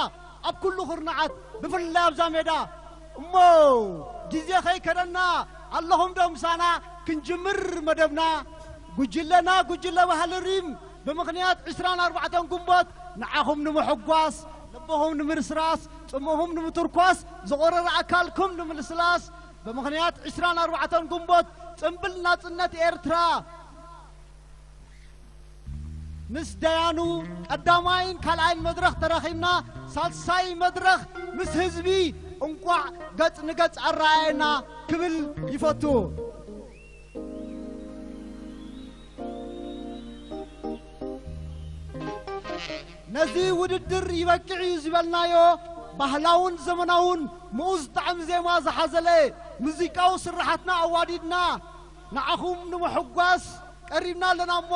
ኣብ ኩሉ ኩርናዓት ብፍላይ ኣብዛ ሜዳ። እሞ ግዜ ከይከደና ኣለኹም ዶ ምሳና ክንጅምር መደብና። ጉጅለና ጉጅለ ባህሊ ሪም ብምኽንያት ዕስራን ኣርባዕተን ግንቦት ንዓኹም ንምሕጓስ ልብኹም ንምርስራስ ጽምእኹም ንምትርኳስ ዝቖረረ ኣካልኩም ንምልስላስ ብምኽንያት ዕስራን ኣርባዕተን ግንቦት ጽምብል ናጽነት ኤርትራ ምስ ደያኑ ቀዳማይን ካልኣይን መድረኽ ተራኺብና ሳልሳይ መድረኽ ምስ ህዝቢ እንቋዕ ገጽ ንገጽ ኣረኣየና ክብል ይፈቱ። ነዚ ውድድር ይበቅዕ እዩ ዝበልናዮ ባህላውን ዘመናውን ምኡዝ ጣዕሚ ዜማ ዝሓዘለ ሙዚቃዊ ስርሓትና ኣዋዲድና ንዓኹም ንምሕጓስ ቀሪብና ኣለና እሞ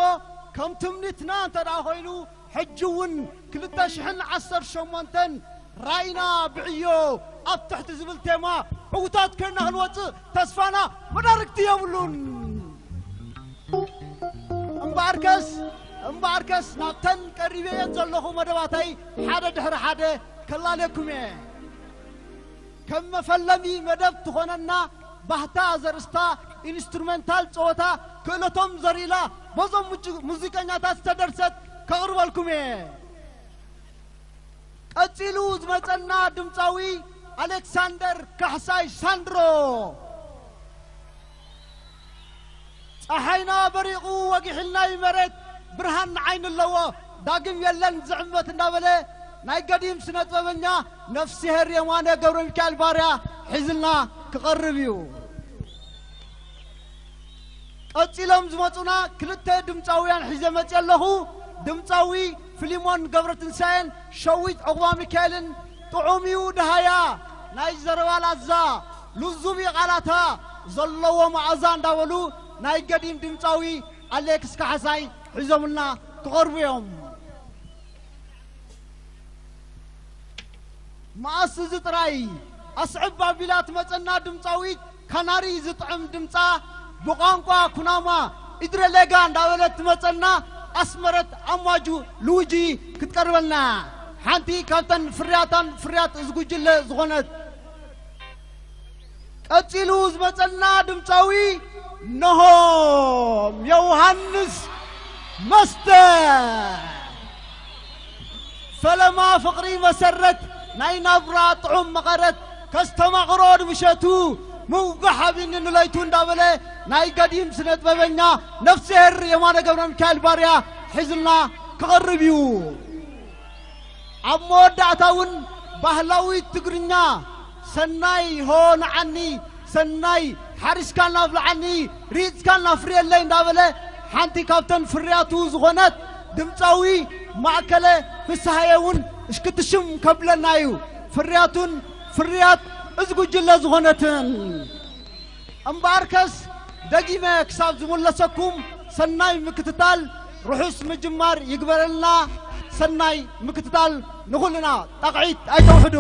ከም ትምኒትና እንተ ደኣ ኾይኑ ሕጂ እውን ክልተ ሽሕን ዓሰርተ ሸሞንተን ራኢና ብዕዮ ኣብ ትሕቲ ዝብል ቴማ ዕውታት ኮይና ክንወፅእ ተስፋና መዳርግቲ የብሉን። እምበኣርከስ እምበኣርከስ ናብተን ቀሪበየን ዘለኹ መደባተይ ሓደ ድሕሪ ሓደ ከላለኩም እየ። ከም መፈለሚ መደብ ትኾነና ባህታ ዘርእስታ ኢንስትሩሜንታል ፀወታ ክእለቶም ዘርእላ በዞም ሙዚቀኛታት ዝተደርሰት ከቕርበልኩም እየ። ቀጺሉ ዝመጸና ድምጻዊ ኣሌክሳንደር ካሕሳይ ሳንድሮ። ጸሓይና በሪቑ ወጊሕልናይ መሬት ብርሃን ንዓይኒ ኣለዎ፣ ዳግም የለን ዝዕመት እንዳበለ ናይ ገዲም ስነ ጥበበኛ ነፍስሄር የማነ ገብረ ሚካኤል ባርያ ሒዝልና ክቐርብ እዩ። ቀጺሎም ዝመጹና ክልተ ድምጻውያን ሒዘ መጽየ ኣለኹ። ድምጻዊ ፊሊሞን ገብረትንሳኤን ሸዊት ዑቕባ ሚካኤልን ጥዑም እዩ ደሃያ፣ ናይ ዘረባ ላዛ፣ ልዙብ እዩ ቃላታ፣ ዘለዎ መኣዛ እንዳበሉ ናይ ገዲም ድምጻዊ ኣሌክስ ካሕሳይ ሒዞምልና ክቐርቡ እዮም። መኣስ እዚ ጥራይ ኣስዕብ ኣቢላ ትመጸና ድምጻዊት ካናሪ ዝጥዕም ድምጻ ብቋንቋ ኩናማ ኢድረሌጋ እንዳበለት ትመጸና ኣስመረት ኣማጁ ልውጂ ክትቀርበልና ሓንቲ ካብተን ፍርያታን ፍርያት እዚ ጉጅለ ዝኾነት። ቀጺሉ ዝመጸና ድምጻዊ ነሆም ዮሃንስ መስተ። ፈለማ ፍቕሪ መሰረት ናይ ናብራ ጥዑም መቐረት ከስተማቕሮ ንምሸቱ ምውጋሕ ሃቢኒ ንለይቱ እንዳበለ ናይ ገዲም ስነ ጥበበኛ ነፍስሄር የማነ ገብረ ሚካኤል ባርያ ሒዝልና ክቐርብ እዩ። ኣብ መወዳእታ እውን ባህላዊ ትግርኛ ሰናይ ሆ ንዓኒ፣ ሰናይ ሓሪስካልና ብልዓኒ፣ ሪጽካልና ፍርየለይ እንዳበለ ሓንቲ ካብተን ፍርያቱ ዝኾነት ድምጻዊ ማእከለ ፍስሃየ እውን እሽክትሽም ከብለና እዩ። ፍርያቱን ፍርያት እዚ ጉጅለ ዝኾነትን እምበኣርከስ ደጊመ ክሳብ ዝምለሰኩም ሰናይ ምክትታል፣ ርሑስ ምጅማር ይግበረልና። ሰናይ ምክትታል ንኹልና። ጣቕዒት ኣይተውሕዱ።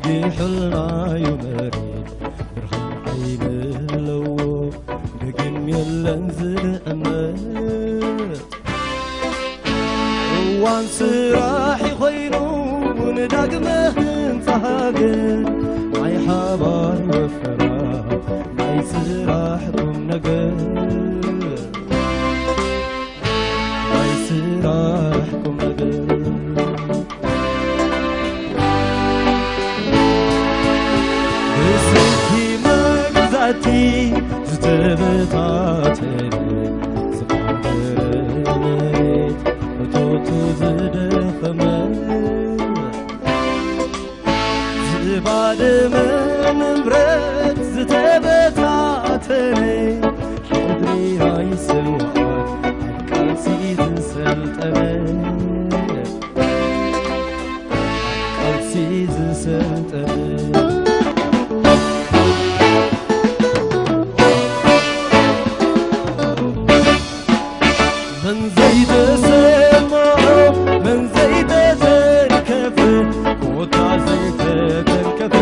ጊሑልናዩ መሬት ብርሃን ዓይኒ ኣለዎ፣ ደጊም የለን ዝንዕመት። እዋን ስራሕ ኮይኑ ንዳግመ ህንፃ ሃገር፣ ናይ ሓባር ወፈራ፣ ናይ ስራሕ ቁም ነገር፣ ናይ ስራሕ ቁም ነገር። ብሰንኪ መግዛእቲ ዝተበታተነ፣ ዝቐንደረ መሬት እቶቱ ዝደኸመ፣ ዝባደመ ንብረት ዝተበታተነ፣ ሕድሪ ናይ ስውኣት ኣብ ቃልሲ ዝሰልጠነ፣ ቃልሲ ዝሰልጠነ። መን ዘይተሰምዖ፣ መን ዘይተተንከፈ፣ ኮታ ዘይተተንከፈ።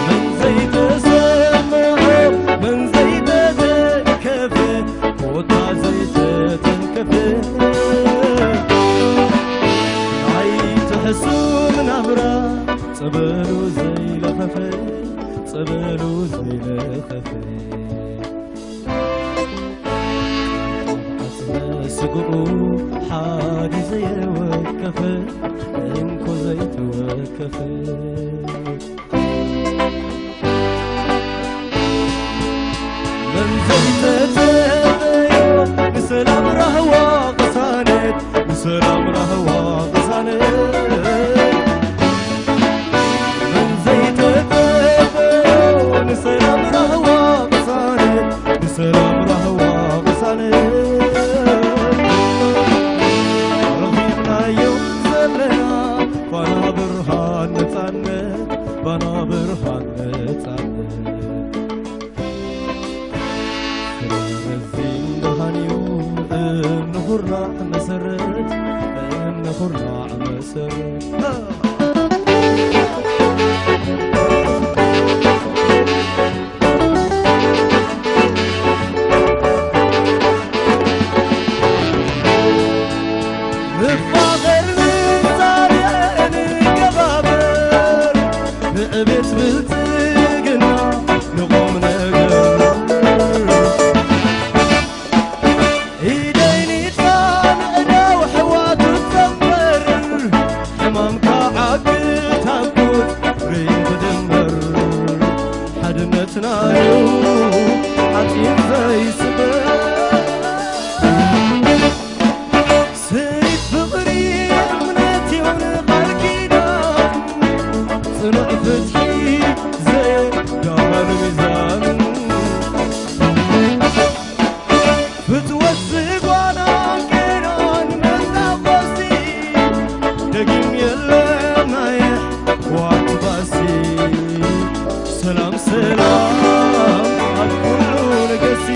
መን ዘይተሰምዖ፣ መን ዘይተተንከፈ፣ ኮታ ዘይተተንከፈ። ኣይትሕሱም ናብራ፣ ጸበሉ ዘይለኸፈ፣ ጸበሉ ዘይለኸፈ። ዓጽመ ስግኡ ሓዲ ዘየወከፈ፣ እንኮ ዘይተወከፈ። መን ዘይተተበዮ ንሰላም ራህዋ ቅሳነት፣ ንሰላም ራህዋ ቅሳነት። መን ዘይተተበዮ ንሰላም ራህዋ ቅሳነት፣ ንሰላም ራህዋ ቅሳነት። ረኺብናዮ ዘለና ባና ብርሃን ነጻነት፣ ባና ብርሃን ነጻነት። ስለዚ ብርሃን እዩ እምኒ ኩርናዕ መሰረት፣ እምኒ ኩርናዕ መሰረት። ንፋቐር ንጻረ ንከባበር፣ ንዕቤት ብልጽግና ንቑም ነገር። ኢደይ ኒድካ ንዕዳው ኣሕዋቱ ትጸንበር፣ ሕማምካ ዓቢ ታንኩት ርእዩ ትድመር። ሓድነትና እዩ ሓፂን ዘይስበር። ስኒት ፍቕሪ እምነት እዩ ንቓል ኪዳን፣ ጽኑዕ ፍትሒ ዘየዳሉ ሚዛን። ፍትወት ዝጓና ጌናን መናቆሲ፣ ደጊም የለን ናይ ዋት ባሲ። ሰላም ሰላም ኣብ ኩሉ ንገሲ።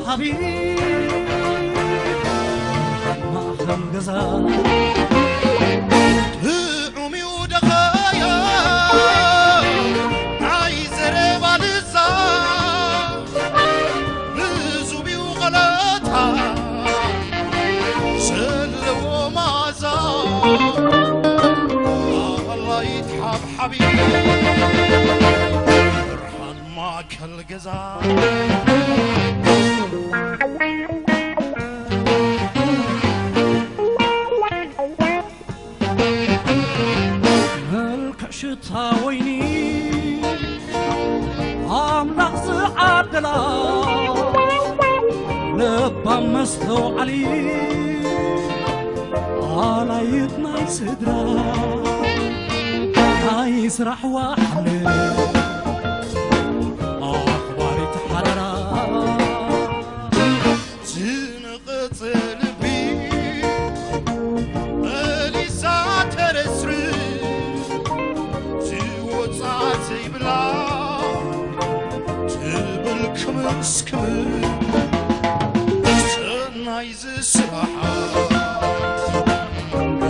ሓቢቢ ማእኸል ገዛ ጥዑም እዩ ደኸያ ናይ ዘረባ ልዛ ብዙብ እዩ ቐለታ ዘለዎ ማዛ ኣላይት ሓብሓቢ ብርሃን ማእከል ገዛ መልክዕ ሽታ ወይኒ ኣምላኽ ዝዓደላ ለባም መስተውዓሊ ኣላይት ናይ ስድራ ናይ ስራሕ ዋሕለ ኣኽባሪት ሓደራ ዝነቐጸ ልቢ መሊሳ ተረስር ዝወጻ ዘይብላ ትብል ክምስ ክምስ ሰናይ ዝስራሓ ብልቢ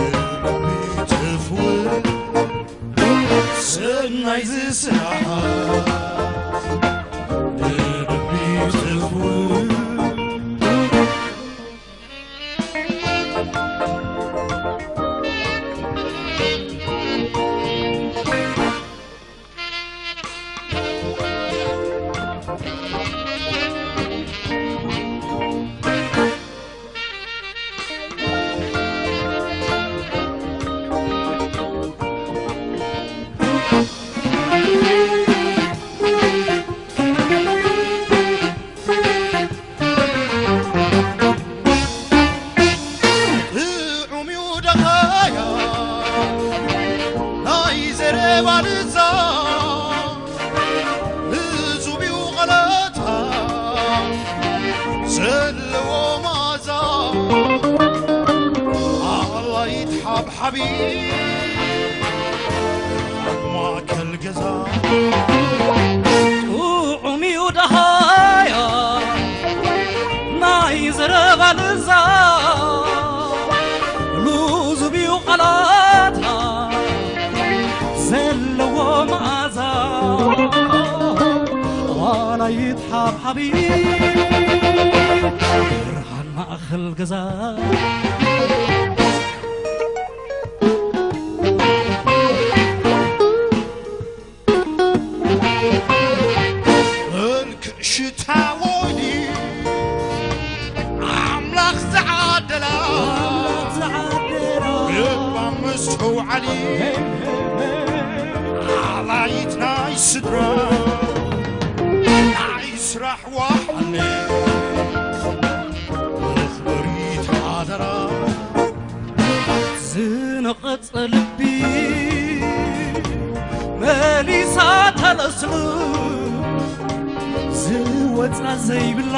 ትፍው ሰናይ ዝስራሓ ብልቢ ትፍው ጥዑም እዩ ደኸያ ናይ ዘረባ ልዛ ብዙብ እዩ ቐለታ ዘለዎ ማዛ ኣላይት ሓብሓቢ ኣብ ማእከል ገዛ ጥዑም እዩ ደሃያ ናይ ዘረባ ልዛ ልዙብ እዩ ቃላታ ዘለዎ መዓዛ ዋላይት ሓብሓቢ ብርሃን ማእኸል ገዛ መልክዕ ሽታ ወይኒ ኣምላኽ ዝዓደላ ኣምላኽ ዝዓደላ ልባም መስተውዓሊ ኣላይት ናይ ስድራ ናይ ስራሕ ዋሕለ መኽበሪት ሓደራ ዝነቐጸ ልቢ መሊሳ ተለስሉ ዝወጻ ዘይብላ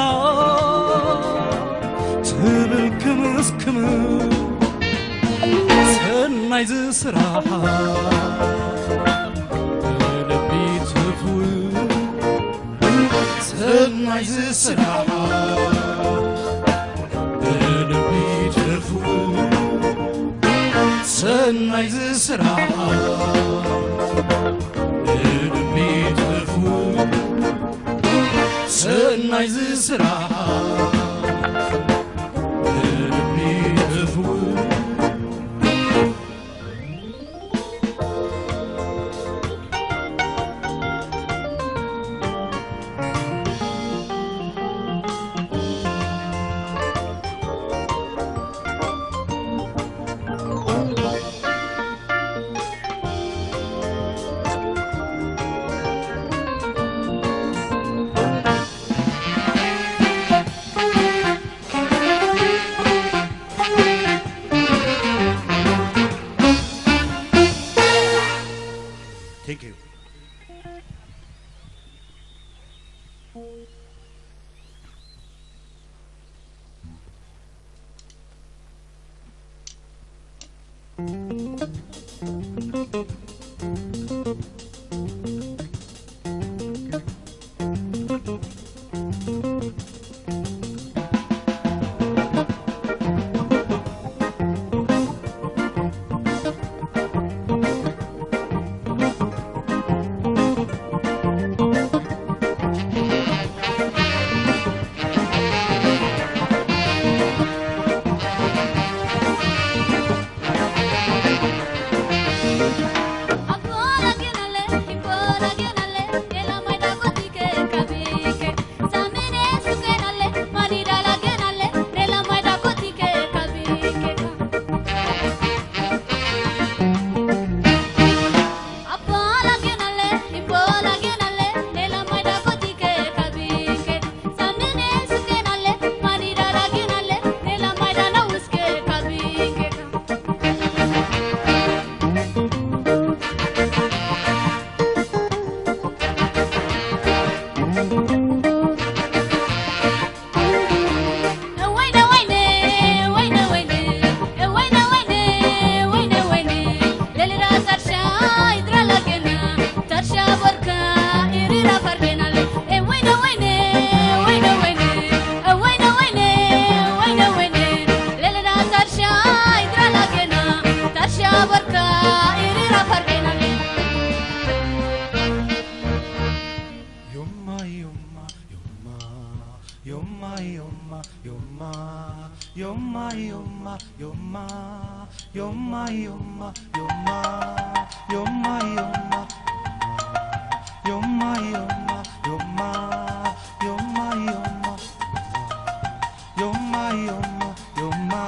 ትብል ክምስ ክምስ ሰናይ ዝስራሓ ብልቢ ትፍው ሰናይ ዝስራሓ ብልቢ ትፍው ሰናይ ዝስራሓ ብልቢ ትፍው ሰናይ ዝስራሓ ብልቢ ትፍው Thank you. Yomma, yomma, yomma, yomma, yomma, yomma, yomma, yomma, yomma, yomma, yomma, yomma, yomma, yomma, yomma, yomma, yomma, yomma.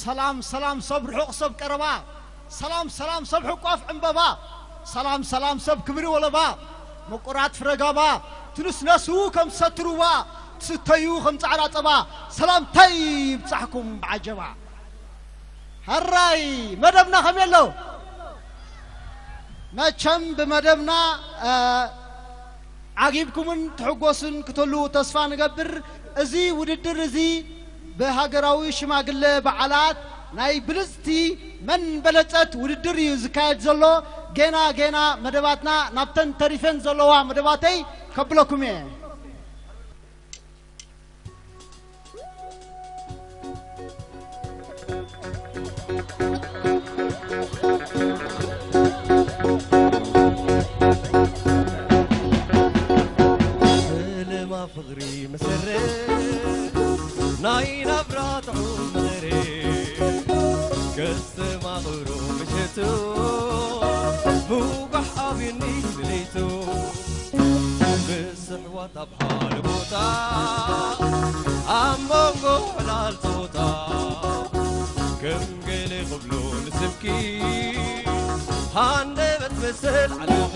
ሰላም ሰላም ሰብ ርሑቕ ሰብ ቀረባ፣ ሰላም ሰላም ሰብ ሕቋፍ ዕምበባ፣ ሰላም ሰላም ሰብ ክብሪ ወለባ፣ ምቁራት ፍረጋባ ትንስነሱ ከም ትሰቲ ሩባ፣ ትስተዩ ከም ጻዕዳ ጸባ፣ ሰላምታይ ይብጻሕኩም ብዓጀባ። ሕራይ መደብና ከመይ ኣሎ? መቸም ብመደብና ዓጊብኩምን ትሕጎሱን ክትህልዉ ተስፋ ንገብር። እዚ ውድድር እዚ ብሃገራዊ ሽማግለ በዓላት ናይ ብልጽቲ መን በለጸት ውድድር እዩ ዝካየድ ዘሎ። ጌና ጌና መደባትና ናብተን ተሪፈን ዘለዋ መደባተይ ከብለኩም እየ። ፍቕሪ መሰረት ናይ ናብራ ጥዑም መሬት ከስተማቕሮ ምሸቱ ምውጋሕ ኣብዩኒ ለይቱ። ስሕዋት ኣብ ሓደ ቦታ ኣብ መንጎ ዕላል ጾታ ከም ገለ ክብሎ ንስምኪ ሃንደበት መሰል ዓለኺ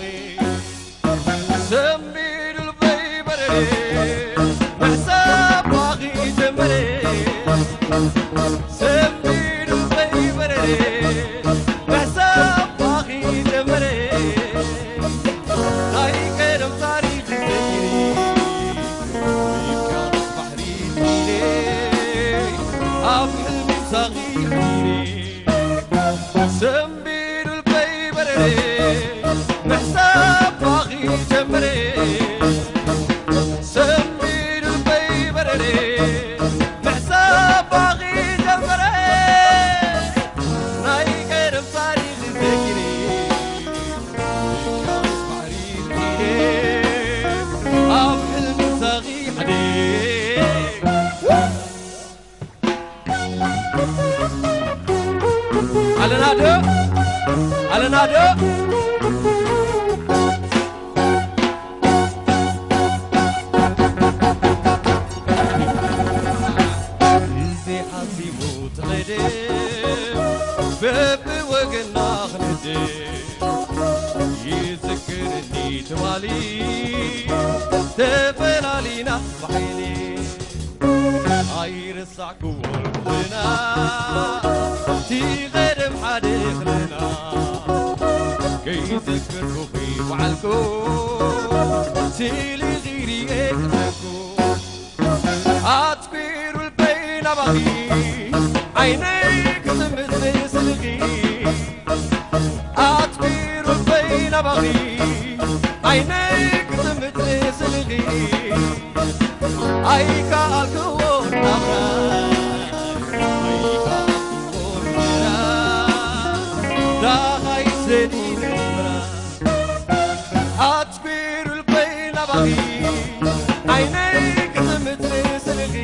ሰንቢዱ ልበይ በረረ ምሕሳብ ባኺ ጀመረ ሰንቢዱ ልበይ በረረ ምሕሳብ ባኺ ጀመረ ናይ ቀደም ታሪኽ ዘኪሪ ኣብ ሕልሚ ሳኺ ሰንቢዱ ልበይ በረረ ምሕሳብ ባኺ ትማሊ ተፈላሊና ብሓይሊ ኣይረሳዕክዎን ብኽልና እቲ ቐደም ሓደ ኽልና ከይዘክርኩኺ ውዓልኩ ስኢሊ ኺርእየክለኩ ኣትኲሩ ልበይ ናባኺ ዓይነይ ክጥምት ስእልኺ ኣትኲሩ ልበይ ናባኺ ዓይነይ ክጥምት ስእልኺ ኣይከኣልክዎን ናብራ ኣይከኣልክዎን ናብራ ዳኻይ ሰዲደ ናብራ ኣትኲሩ ልበይ ናባኺ ዓይነይ ክጥምት ስእልኺ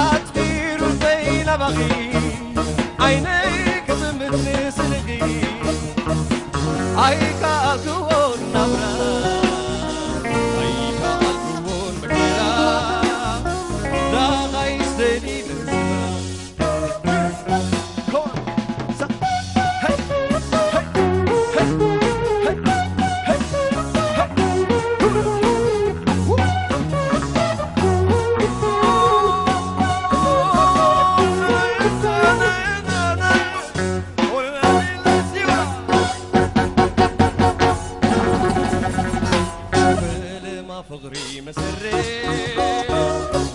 ኣትኲሩ ልበይ ናባኺ ዓይነይ ክጥምት ስእልኺ ኣይከኣልክዎን ናብራ ኣይከኣልክዎን መከራ ዳኻይ ሰዲደ ናብራ ፍቕሪ መሰረት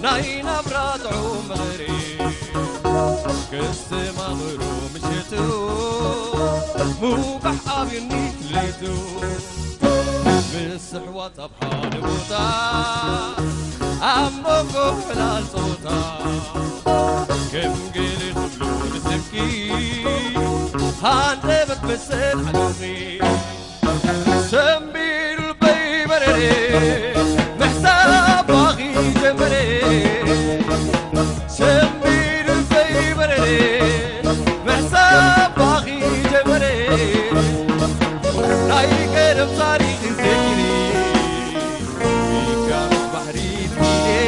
ናይ ናብራ ጥዑም መቐረት ከስተማቕሮ ምሸቱ ምውጋሕ ኣብዩኒ ክልቱ ምስ ኣሕዋት ኣብ ሓደ ቦታ ኣብ መንጎ ዕላል ጾታ ከም ገለ ክብሉ ንስብኪ ሃንደበት መሰል ሓለኺ ሰንቢዱ ልበይ በረረ ምሕሳብ ባኺ ጀመረ ሰንቢዱ ልበይ በረረ ምሕሳብ ባኺ ጀመረ ናይ ቀደም ታሪኽ ዘኪሪ ኢካ ምስ ባሕሪ ትኪደ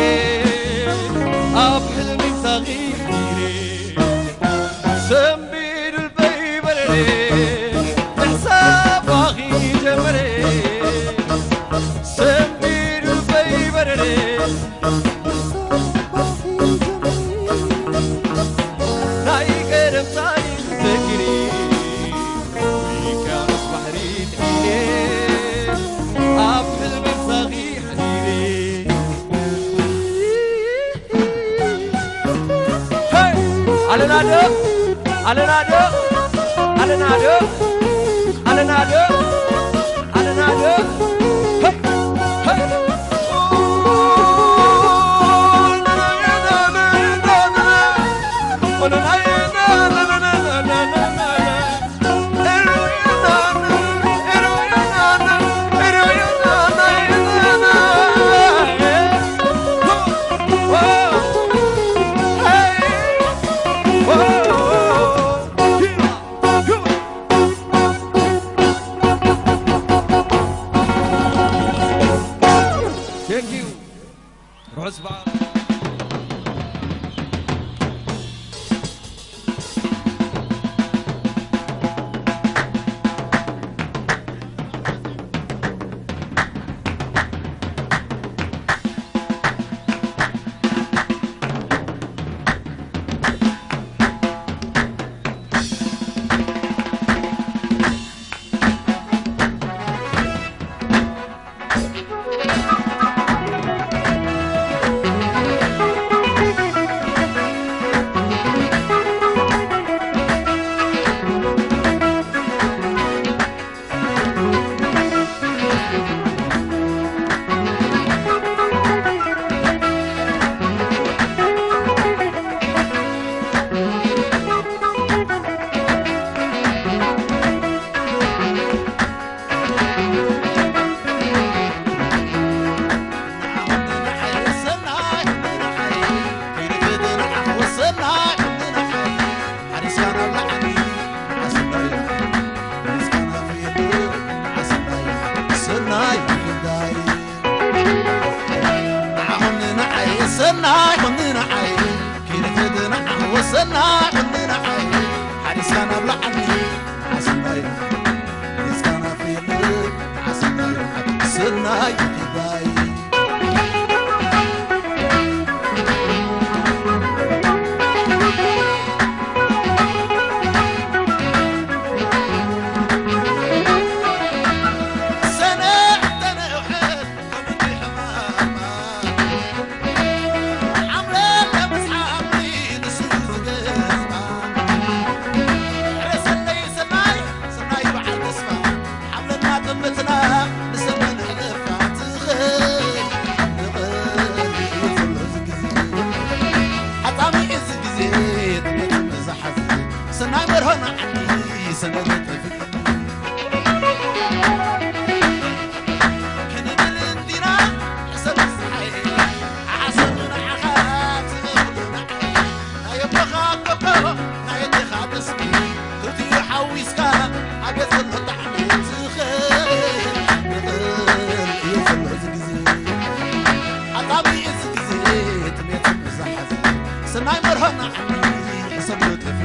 ኣብ ሕልሚ ምሳኺ ሓዲረ ሰንቢዱ ልበይ በረረ ምሕሳብ ባኺ ጀመረ ሰንቢዱ ልበይ በረረ ምሕሳብ ባኺ ጀመረ ናይ ቀደም ታሪኽ ዘኪሪ ውቅያኖስ ባሕሪ ጥሒለ ኣብ ሕልሚ ምሳኺ ሓዲረ ኣለናዶ ኣለናዶ ኣለናዶ ኣለናዶ ኣለናዶ ኣይ ይዳይ። ሰነ ተነውሐት ከምቲ ሕማማ ሓምለለ ምስ ሓምሊ ንሱ ዝገዝማ። ሕረሰለይ ሰናይ፣ ሰናይ በዓል ተስፋ። ሓምለና ጥምትና ንሰበን ሕለፋ ትኽእል። ንቕል እዩ ዘሎ እዚ ግዜ። ሓጣሚ እዚ ግዜ ጥምት መዛሓዚ። ሰናይ መርሆና ዓዲ ሰንበት ጠፊ ክንብል እንዲና ሕሰብ ዝሓይ ሓሰብ ንዓኻ ትእኽሉ ንዓይ ናይ ኣቦኻ ጎቦ ናይ ኣዴኻ ተስቢ ክልቲኡ ሓዊስካ ኣቤት ዘሎ ጣዕሚ ትኽእል ይኽእል እዩ ዘሎ እዚ ግዜ ኣጣሚ እዚ ግዜ ጥሜት ምዛሓዚ ሰናይ መርሆ ንዓኒ ሕሰብ ጠፊ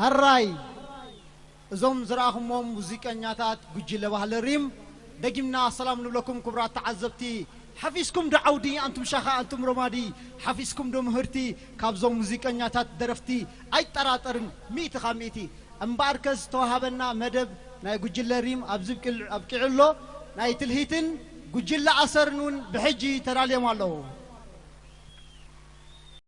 ሕራይ እዞም ዝረኣኹምዎም ሙዚቀኛታት ጉጅለ ባህሊ ሪም፣ ደጊምና ሰላም ንብለኩም ክቡራት ተዓዘብቲ። ሓፊዝኩም ዶ ዓውዲ ኣንቱም ሻኻ፣ ኣንቱም ሮማዲ? ሓፊዝኩም ዶ ምህርቲ ካብዞም ሙዚቀኛታት ደረፍቲ? ኣይጠራጠርን፣ ሚእቲ ካብ ሚእቲ። እምበኣርከ ዝተዋሃበና መደብ ናይ ጉጅለ ሪም ኣብዚ ብቅል-፣ ኣብቂዑ ኣሎ። ናይ ትልሂትን ጉጅለ ኣሰርን እውን ብሕጂ ተዳልዮም ኣለዉ።